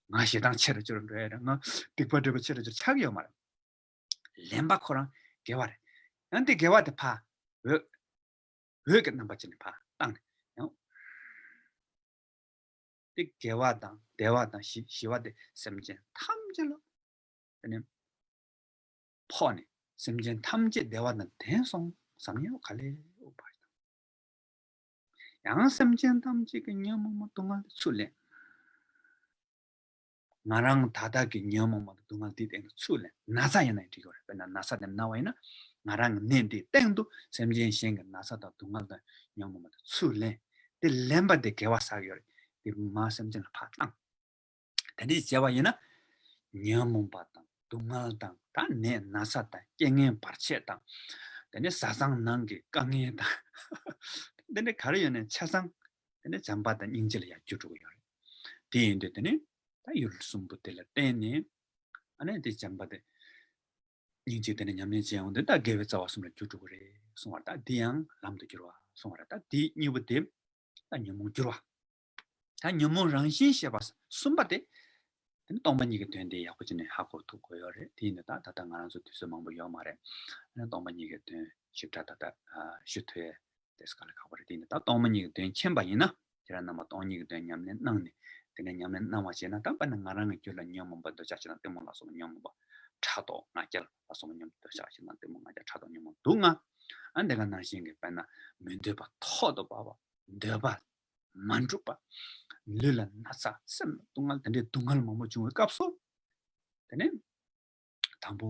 ཡོད། ང་ཞེ་སྡང་ཆེ་རུ་ཆེ་རུ་འགྲོ་ཡ་རེད། ང་སྡིག་པ་སྒྲིབ་པ་ཆེ་རུ་ཆེ་རུ་ཆགས་ཀྱི་ཡོད་མ་རེད། ལེན་པ་ཁོ་རང་དགེ་བ་རེད། ཡང་དེ་དགེ་བ་དེ་ཕར་འོད། འོད་ཀྱི་རྣམ་པ་ཅན་ནས་ཕར་བཏང་ནས་ཡང་། དེ་དགེ་བ་དང་བདེ་བ་དང་ཞི་ཞི་བ་དེ་སེམས་ཅན་ཐམས་ཅད་ལ་དེ་ནས་ཕོག་ནས་སེམས་ཅན་ཐམས་ཅད་བདེ་བ་དང་ལྡན་སོང་བསམ་ཡས་ག་ལེར་དབུགས་ཕར་བཏང་། ཡང་སེམས་ཅན་ཐམས་ཅད་ཀྱི་ཉོན་མོངས་པ་སྡུག་བསྔལ་དེ་ཚུར་ལེན། ང་རང་ད་ལྟ་གི་ཉོན་མོངས་པ་དང་སྡུག་བསྔལ་དེའི་སྟེང་དུ་ཚུར་ལེན། ན་ཚ་ཡིན་ན་ཡང་འགྲིག་གི་རེད། དཔེར་ན་ན་ཚ་དེ་ན་བ་ཡིན་ན་ང་རང་གི་ནད་འདིའི་སྟེང་དུ་སེམས་ཅན་གཞན་གྱི་ན་ཚ་དང་སྡུག་བསྔལ་དང་ཉོན་མོངས་པ་དེ་ཚུར་ལེན། དེ་ལེན་པ་དེ་དགེ་བ་བསགས་ཡོད་རེད། དེ་མར་སེམས་ཅན་ལ་ཕར་བཏང་། དེ་འདྲ་བྱས་པ་ཡིན་ན་ཉོན་མོངས་པ་དང་སྡུག་བསྔལ་དང་ད་ནད་ན་ཚ་དང་རྐྱེན་ངན་བར་ཆད་དང་དེ་ནས་བཟའ་ཚང་ནང་གི་དཀའ་ངལ་དང་དེ་འདྲ་ག་རེ་ཡོད་ནའི་ཆ་ཚང་དེ་ནས་བྱམས་པ་དང་སྙིང་རྗེ་ལ་ཡར་འགྱུར་འགྲོ་གི་ཡོད་རེད། དེ་ཡིན་དུས་དེ་ནས་ད་ཡུལ་གསུམ་པོ་དེ་ལ་བརྟེན་ནས་ཨ་ནི་དེ་བྱམས་པ་དེ་སྙིང་རྗེ་དེ་ནས་ཉམས་ལེན་བྱས་ཡོང་དུས་ད་དགེ་བའི་རྩ་བ་གསུམ་ལ་འགྱུར་འགྲོ་གི་རེད་གསུང་བ་རེད། ད་འདི་ཡང་ལམ་དུ་འགྱུར་བ་གསུང་བ་རེད། ད་འདི་གཉིས་པོ་དེ་ད་ཉོན་མོངས་བསྒྱུར་བ། ད་ཉོན་མོངས་རང་བཞིན་ཤེས་པ་གསུམ་པ་དེ། དེ་ནི་སྟོང་པ་ཉིད་ཀྱི་དོན་དེ་ཡག་པོ་བྱས་ནས་ཧ་གོ་ཐུབ་དགོས་ཡོད་རེད། དེ་ཡིན་ན་ད་ད་ལྟ་ང་རང་ཚོ་དུས་ཚོད་མང་པོ་ཡོད་མ་རེད། ཨ་ནི་སྟོང་པ་ཉིད་ཀྱི་དོན་ཞིབ་ཕྲ་ད་ལྟ་ཨ་ཞུ་ཐུབ་ཡས་དེ་དཀའ་ལས་ཁག་པོ་རེད། དེ་ཡིན་ན་ད་སྟོང་པ་ཉིད་ཀྱི་དོན་མཁྱེན་པ་ཡིན་ན་ཁྱེད་རང་རྣམ་པ་སྟོང་ཉིད་ཀྱི་དོན་ཉམས་ལེན་གནང་ནས་དེ་ནས་ཉམས་ལེན་གནང་བ་བྱས་ན་ད་དཔེར་ན་ང་རང་གི་རྒྱུད་ལ་ཉོན་མོངས་པ་འདོད་ཆགས་ཞེ་སྡང་གཏི་མུག་ལ་སོགས་པ་ཉོན་མོངས་པ་ཕྲག་དོག་ང་རྒྱལ་ལ་སོགས་པ་ཉོན་མོངས་འདོད་ཆགས་ཞེ་སྡང་གཏི་མུག་ང་རྒྱལ་ཕྲག་དོག་ཉོན་མོངས་སྡུག་བསྔལ། ཨ་འདི་ག་ནང་བཞིན་གྱི་དཔེར་ན་མི་འདོད་པ་ཐོག་ཏུ་བབས་པ། འདོད་པ་མ་འགྲུབ་པ། ལུས་ལ་ན་ཚ་སེམས་ལ་སྡུག་བསྔལ་དེ་འདྲའི་སྡུག་བསྔལ་མང་པོ་བྱུང་བའི་སྐབས་སུ། དེ་ནས་དང་པོ་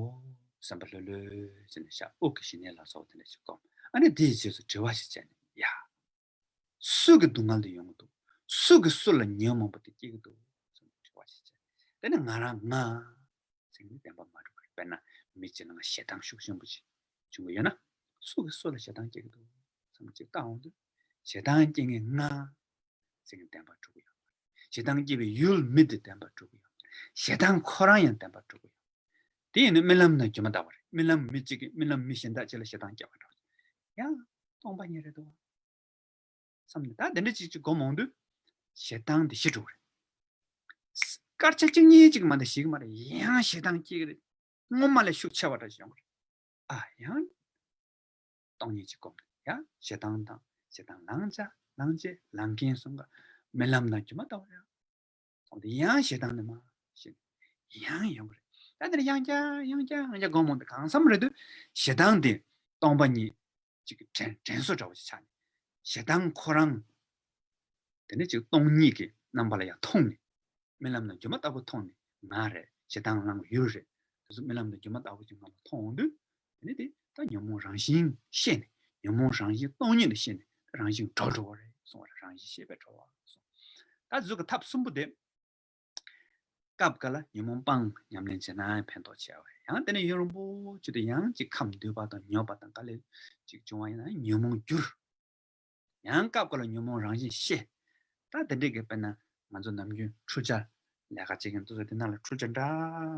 སེམས་པ་ལྷོད་ལྷོད་བྱས་ནས་བཞག་དབུགས་ཀྱི་ཞི་གནས་ལ་སོགས་དེ་འདྲ་ཞིག་བསྒོམ། ཨ་ནི་དེའི་རྗེས་སུ་དྲི་བ་ཞིག་བྱས་ནས་ཡ། སུ་གི་སྡུག་བསྔལ་དེ་ཡོང་གི་འདུག་སུ་གི་སུ་ལ་ཉོན་མོངས་པ་དེ་སྐྱེ་གི་འདུག་བསམ་དྲི་བ་ཞིག་བྱས། དེ་ནས་ང་རང་ང་ཟེར་ནས་བདེན་པ་མ་གྲུབ་པར་དཔེར་ན་མི་གཅིག་ལ་ང་ཞེ་སྡང་ཤུགས་ཆེན་པོ་ཞིག་བྱུང་གི་ཡོད་ན་སུ་གི་སུ་ལ་ཞེ་སྡང་སྐྱེ་གི་འདུག་བསམ་གཅིག་བལྟ་འོང་དུས་ཞེ་སྡང་སྐྱེ་མཁན་ང་ཟེར་མཁན་བདེན་པ་གྲུབ་ཀྱི་ཡོད་མ་རེད། ཞེ་སྡང་སྐྱེ་བའི་ཡུལ་མི་དེ་བདེན་པ་གྲུབ་ཀྱི་ཡོད་མ་རེད། ཞེ་སྡང་ཁོ་རང་ཡང་བདེན་པ་གྲུབ་ཀྱི་ཡོད་མ་རེད། དེ་ཡིན་ན་རྨི་ལམ་ན་སྒྱུ་མ་ལྟ་བུ་རེད། རྨི་ལམ་མི་གཅིག་གིས་རྨི་ལམ་མི་གཞན་དག་ཅིག་ལ་ཞེ་སྡང་སྐྱེ་བ་འདྲ་བ་ཡང་སྟོང་པ་ཉིད་རེད་འདུག་བསམ་ནས་ད་དེ་འདྲ་ཅིག་ཅིག་སྒོམ་འོང་དུས་ཞེ་སྡང་དེ་ཞི་འགྲོ་གི་རེད། སྐར་ཆ་གཅིག་གཉིས་ཅིག་མ་གཏོགས་ཞི་གི་མ་རེད། ཡང་ཞེ་སྡང་སྐྱེ་གི་རེད། སྔོན་མ་ལས་ཤུགས་ཆེ་བ་འདྲ་ཞིག་ཡོང་གི་རེད། ཨ་ཡང་སྟོང་ཉིད་ཅིག་སྒོམ་ནས་ཡང་ཞེ་སྡང་དང་ཞེ་སྡང་བླང་བྱ་བླང་བྱེད་བླང་མཁན་གསུམ་ཀ་རྨི་ལམ་དང་སྒྱུ་མ་ལྟ་བུ་རེད། སོང་སྟེ་ཡང་ཞེ་སྡང་ནི་མ་ཤེས་ནས་ཡང་ཡོང་གི་རེད། ད་འདིར་ཡང་བསྐྱར་ཡང་བསྐྱར་ཡང་བསྐྱར་སྒོམ་འོང་དུས་གང་འཚམ་རེད་དུས་ཞེ་སྡང་དེ་སྟོང་པ་ཉིད་ཅིག་གི་དྲན་དྲན་གསོ་འདྲ་བོ་ཞིག་ཆགས་ནས་ཞེ་སྡང་ཁོ་རང་དེ་ནས་ཅིག་སྟོང་ཉིད་ཀྱི་རྣམ་པ་ལ་ཡང་མཐོང་ནས་རྨི་ལམ་དང་སྒྱུ་མ་ལྟ་བུ་མཐོང་ནས་ང་རེད་ཞེ་སྡང་ལངས་ཡུལ་རེད། དེ་ཚོ་རྨི་ལམ་དང་སྒྱུ་མ་ལྟ་བུ་ཅིག་ང་ལ་མཐོང་འོང་དུས་དེ་ནས་དེ་ད་ཉོན་མོངས་རང་བཞིན་ཤེས་ནས་ཉོན་མོངས་རང་བཞིན་སྟོང་ཉིད་ལ་ཤེས་ནས་རང་བཞིན་གྲོལ་འགྲོ་བ་རེད་གསུང་བ་རེད། རང་བཞིན་ཤེས་པས་གྲོལ་བ་གསུང་། ད་གཟུགས་ཀྱི་ཐབས་གསུམ་པོ་དེ། སྐབས་འགའ་ལ་ཉོན་མོངས་སྤང་ཉམས་ལེན་བྱས་ན་ཕན་ཐོགས་ཆེ་བ་རེད། ཡང་དེ་ནས་ཡུན་རིང་པོ་བྱས་ཏེ་ཡང་ཅིག་ཁམས་འདུས་པ་དང་མྱོས་པ་དང་དཀའ་ལས་ཅིག་བྱུང་བ་ཡིན་ན་ཉོན་མོངས་འགྱུར། ཡང་སྐབས་འགའ་ལ་ཉོན་མོངས་རང་བཞིན་ཤེས། ད་དེ་འདྲས་ཀྱི་དཔེར་ན་ང་ཚོ་ནམ་རྒྱུན་འཕྲུལ་ཆས་ལས་ཀ་བྱེད་མཁན་དེ་ཚོ་དེ་ནང་ལ་འཕྲུལ་ཆས་འདྲ་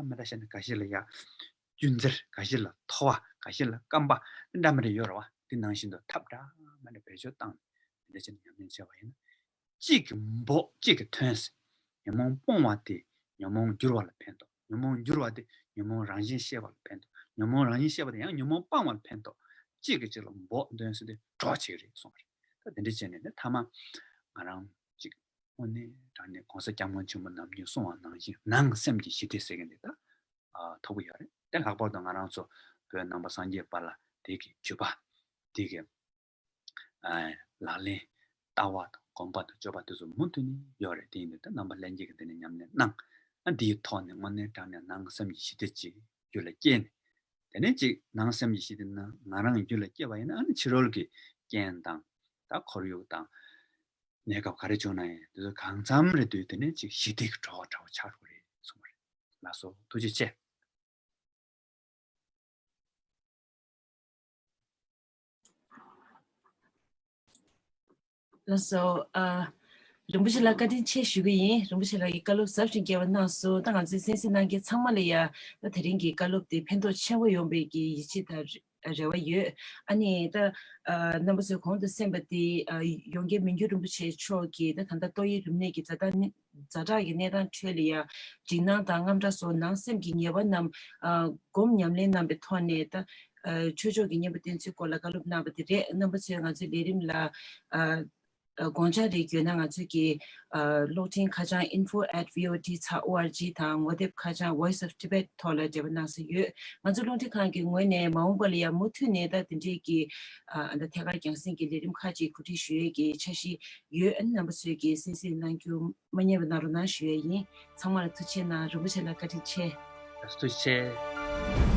མི་འདྲ་བཤད་ནས་འགའ་ཞིག་ལ་ཡ་རྒྱུ་འཛེར། འགའ་ཞིག་ལ་ཐོ་བ། འགའ་ཞིག་ལ་སྐམ་པ་འདྲ་མི་འདྲ་ཡོད་རེད་བ། དེ་ནང་བཞིན་དུ་ཐབས་འདྲ་མི་འདྲ་བེད་སྤྱོད་བཏང་ནས་དེ་འདྲ་བྱས་ནས་ཉམས་ལེན་བྱས་པ་ཡིན་ན། གཅིག་གི་འབོག་གཅིག་གི་ཐོན་ཟེར། ཉོན་མོངས་སྤོང་བ་དེ་ཉོན་མོངས་འགྱུར་བ་ལ་ཕན་ཐོགས། ཉོན་མོངས་འགྱུར་བ་དེ་ཉོན་མོངས་རང་བཞིན་ཤེས་པ་ལ་ཕན་ཐོགས། ཉོན་མོངས་རང་བཞིན་ཤེས་པ་དེ་ཡང་ཉོན་མོངས་སྤང་བ་ལ་ཕན་ཐོགས། གཅིག་གིས་གཅིག་ལ་འབོག་འདོན་ཟེར་དེ་གྲོགས་བྱེད་ཀྱི་རེད་གསུངས་པ་རེད། ད་དེ་འདྲ་བྱས་ནས་ནི་མཐའ་མ་ང་རང་གཅིག་དངོས་གནས་དྲང་གནས་གོང་ས་སྐྱབས་མགོན་ཆེན་པོ་ནམ་རྒྱུན་གསུངས་པ་ནང་བཞིན་ནང་སེམས་ཀྱི་ཞི་བདེ་ཟེར་མཁན་དེ་ད་ཨ་ཐོབ་ཀྱི་ཡོད་རེད། དེ་ལྷག་པར་དུ་ང་རང་ཚོ་བོད་ནང་པ་སངས་རྒྱས་པ་ལ་ དེ་གི་བརྒྱུད་པ། དེ་གི་ཨ་ལག་ལེན། ལྟ་བ་དང་སྒོམ་པ་དང་སྤྱོད་པ་དེ་ཚོ་མུ་མཐུད་ནས་ཡོད་རེད། དེ་ཡིན་དུས་ད་རྣམ་པ་ལྷན་རྒྱས་ཀྱིས་དེ་ནས་ཉམས་ལེན་གནང་། ཨ་འདིའི་ཐོག་ནས་དངོས་གནས་དྲང་གནས་ནང་སེམས་ཀྱི་ཞི་བདེ་ཅིག་རྒྱུད་ལ་སྐྱེས་ནས། དེ་ནས་ཅིག་ནང་སེམས་ཀྱི་ཞི་བདེ་ན་ང་རང་རྒྱུད་ལ་སྐྱེས་པ་ཡིན་ན། ཨ་ནི་ཕྱི་རོལ་གྱི་རྐྱེན་དང་། ད་ཁོར་ཡུག་དང་གནས་སྐབས་ག་རེ་བྱུང་ན་ཡང་དེ་ཚོ་གང་འཚམ་རེ་དུས་དེ་ནས་ཅིག་ཞི་བདེ་གི་གྲོགས་འདྲ་བོ་ཆགས་འགྲོ་གི་རེད་གསུངས་པ་རེད། ལགས་སོ། ཐུགས་རྗེ་ཆེ། ལགས་སོ། ཨ། རིན་པོ་ཆེ་ལགས་བཀའ་དྲིན་ཆེ་ཞུ་གི་ཡིན། རིན་པོ་ཆེ་ལགས་ཀྱིས་བཀའ་སློབ་ཟབ་ཅིང་རྒྱས་པ་གནང་སོང་། ད་ང་ཚོའི་གསན་གཟིགས་གནང་མཁན་ཚང་མ་ལ་ཡ། ད་དེ་རིང་གི་བཀའ་སློབ་དེ་ཕན་ཐོགས་ཆེན་པོ་ཡོང་བའི་གི་ཡིད་ཆེས་དང་རེ་བ་ཡོད། ཨ་ནི་ད། ཨ། རྣམ་པ་ཚོས་གོང་དུ་གསན་པ་དེ། ཨ། ཡོངས་དགེ་མི་འགྱུར་རིན་པོ་ཆེ་མཆོག་གིས་ད་ད་ལྟ་ཏོག་དབྱིབས་རིམས་ནད་ཀྱི་ཛ་དྲག་ཛ་དྲག་གི་གནས་སྟངས་ཁྲོད་ལ་ཡ། འཇིགས་སྣང་དང་དངངས་སྐྲག་སོགས་ནང་སེམས་ཀྱི་ཉེས་པ་རྣམས། ཨ། སྒོམ་ཉམས་ལེན་གནང་པའི་ཐོག་ནས་ད། ཨ། ཆོས་ཕྱོགས་ཀྱི་གཉེན་པོ་བསྟེན་ཚུལ་སྐོར་ལ་བཀའ་སློབ་གནང་བ་དེ་རེད། རྣམ་པ་ཚོས་ང་ཚོའི་ལས་རིམ་ལ། ཨ། ཨ། དགོངས་འཆར་རེ་ཡོད་ན་ང་ཚོས་ཀྱི། ཨ། གློག་འཕྲིན་ཁ་བྱང་info at V O T dot org དང་ངོ་དེབ་ཁ་བྱང་Voice of Tibet ཐོག་ལ་འབྲེལ་བ་གནང་ས་ཡོད། ང་ཚོ་རླུང་འཕྲིན་ཁང་གི་ངོས་ནས་མ་འོངས་པ་ལ་ཡང་མུ་མཐུད་ནས་ད་དེ་འདྲས་ཀྱི། ཨ། ད་ཐད་ཀར་རྒྱང་སྲིང་གི་ལས་རིམ་ཁག་ཅིག་གོ་སྒྲིག་ཞུ་ཡས་ཀྱི་འཆར་གཞི་ཡོད། ཨ་ནི་རྣམ་པ་ཚོས་ཀྱི་གསན་གཟིགས་གནང་རྒྱུ་མ་བསྙེལ་བ་གནང་རོགས་གནང་ཞུ་ཡས་ཡིན། ཚང་མ་ལ་ཐུགས་རྗེ་གནང་། རིན་པོ་ཆེ་ལ་བཀའ་དྲིན་ཆེ། ཐུགས་རྗེ་ཆེ།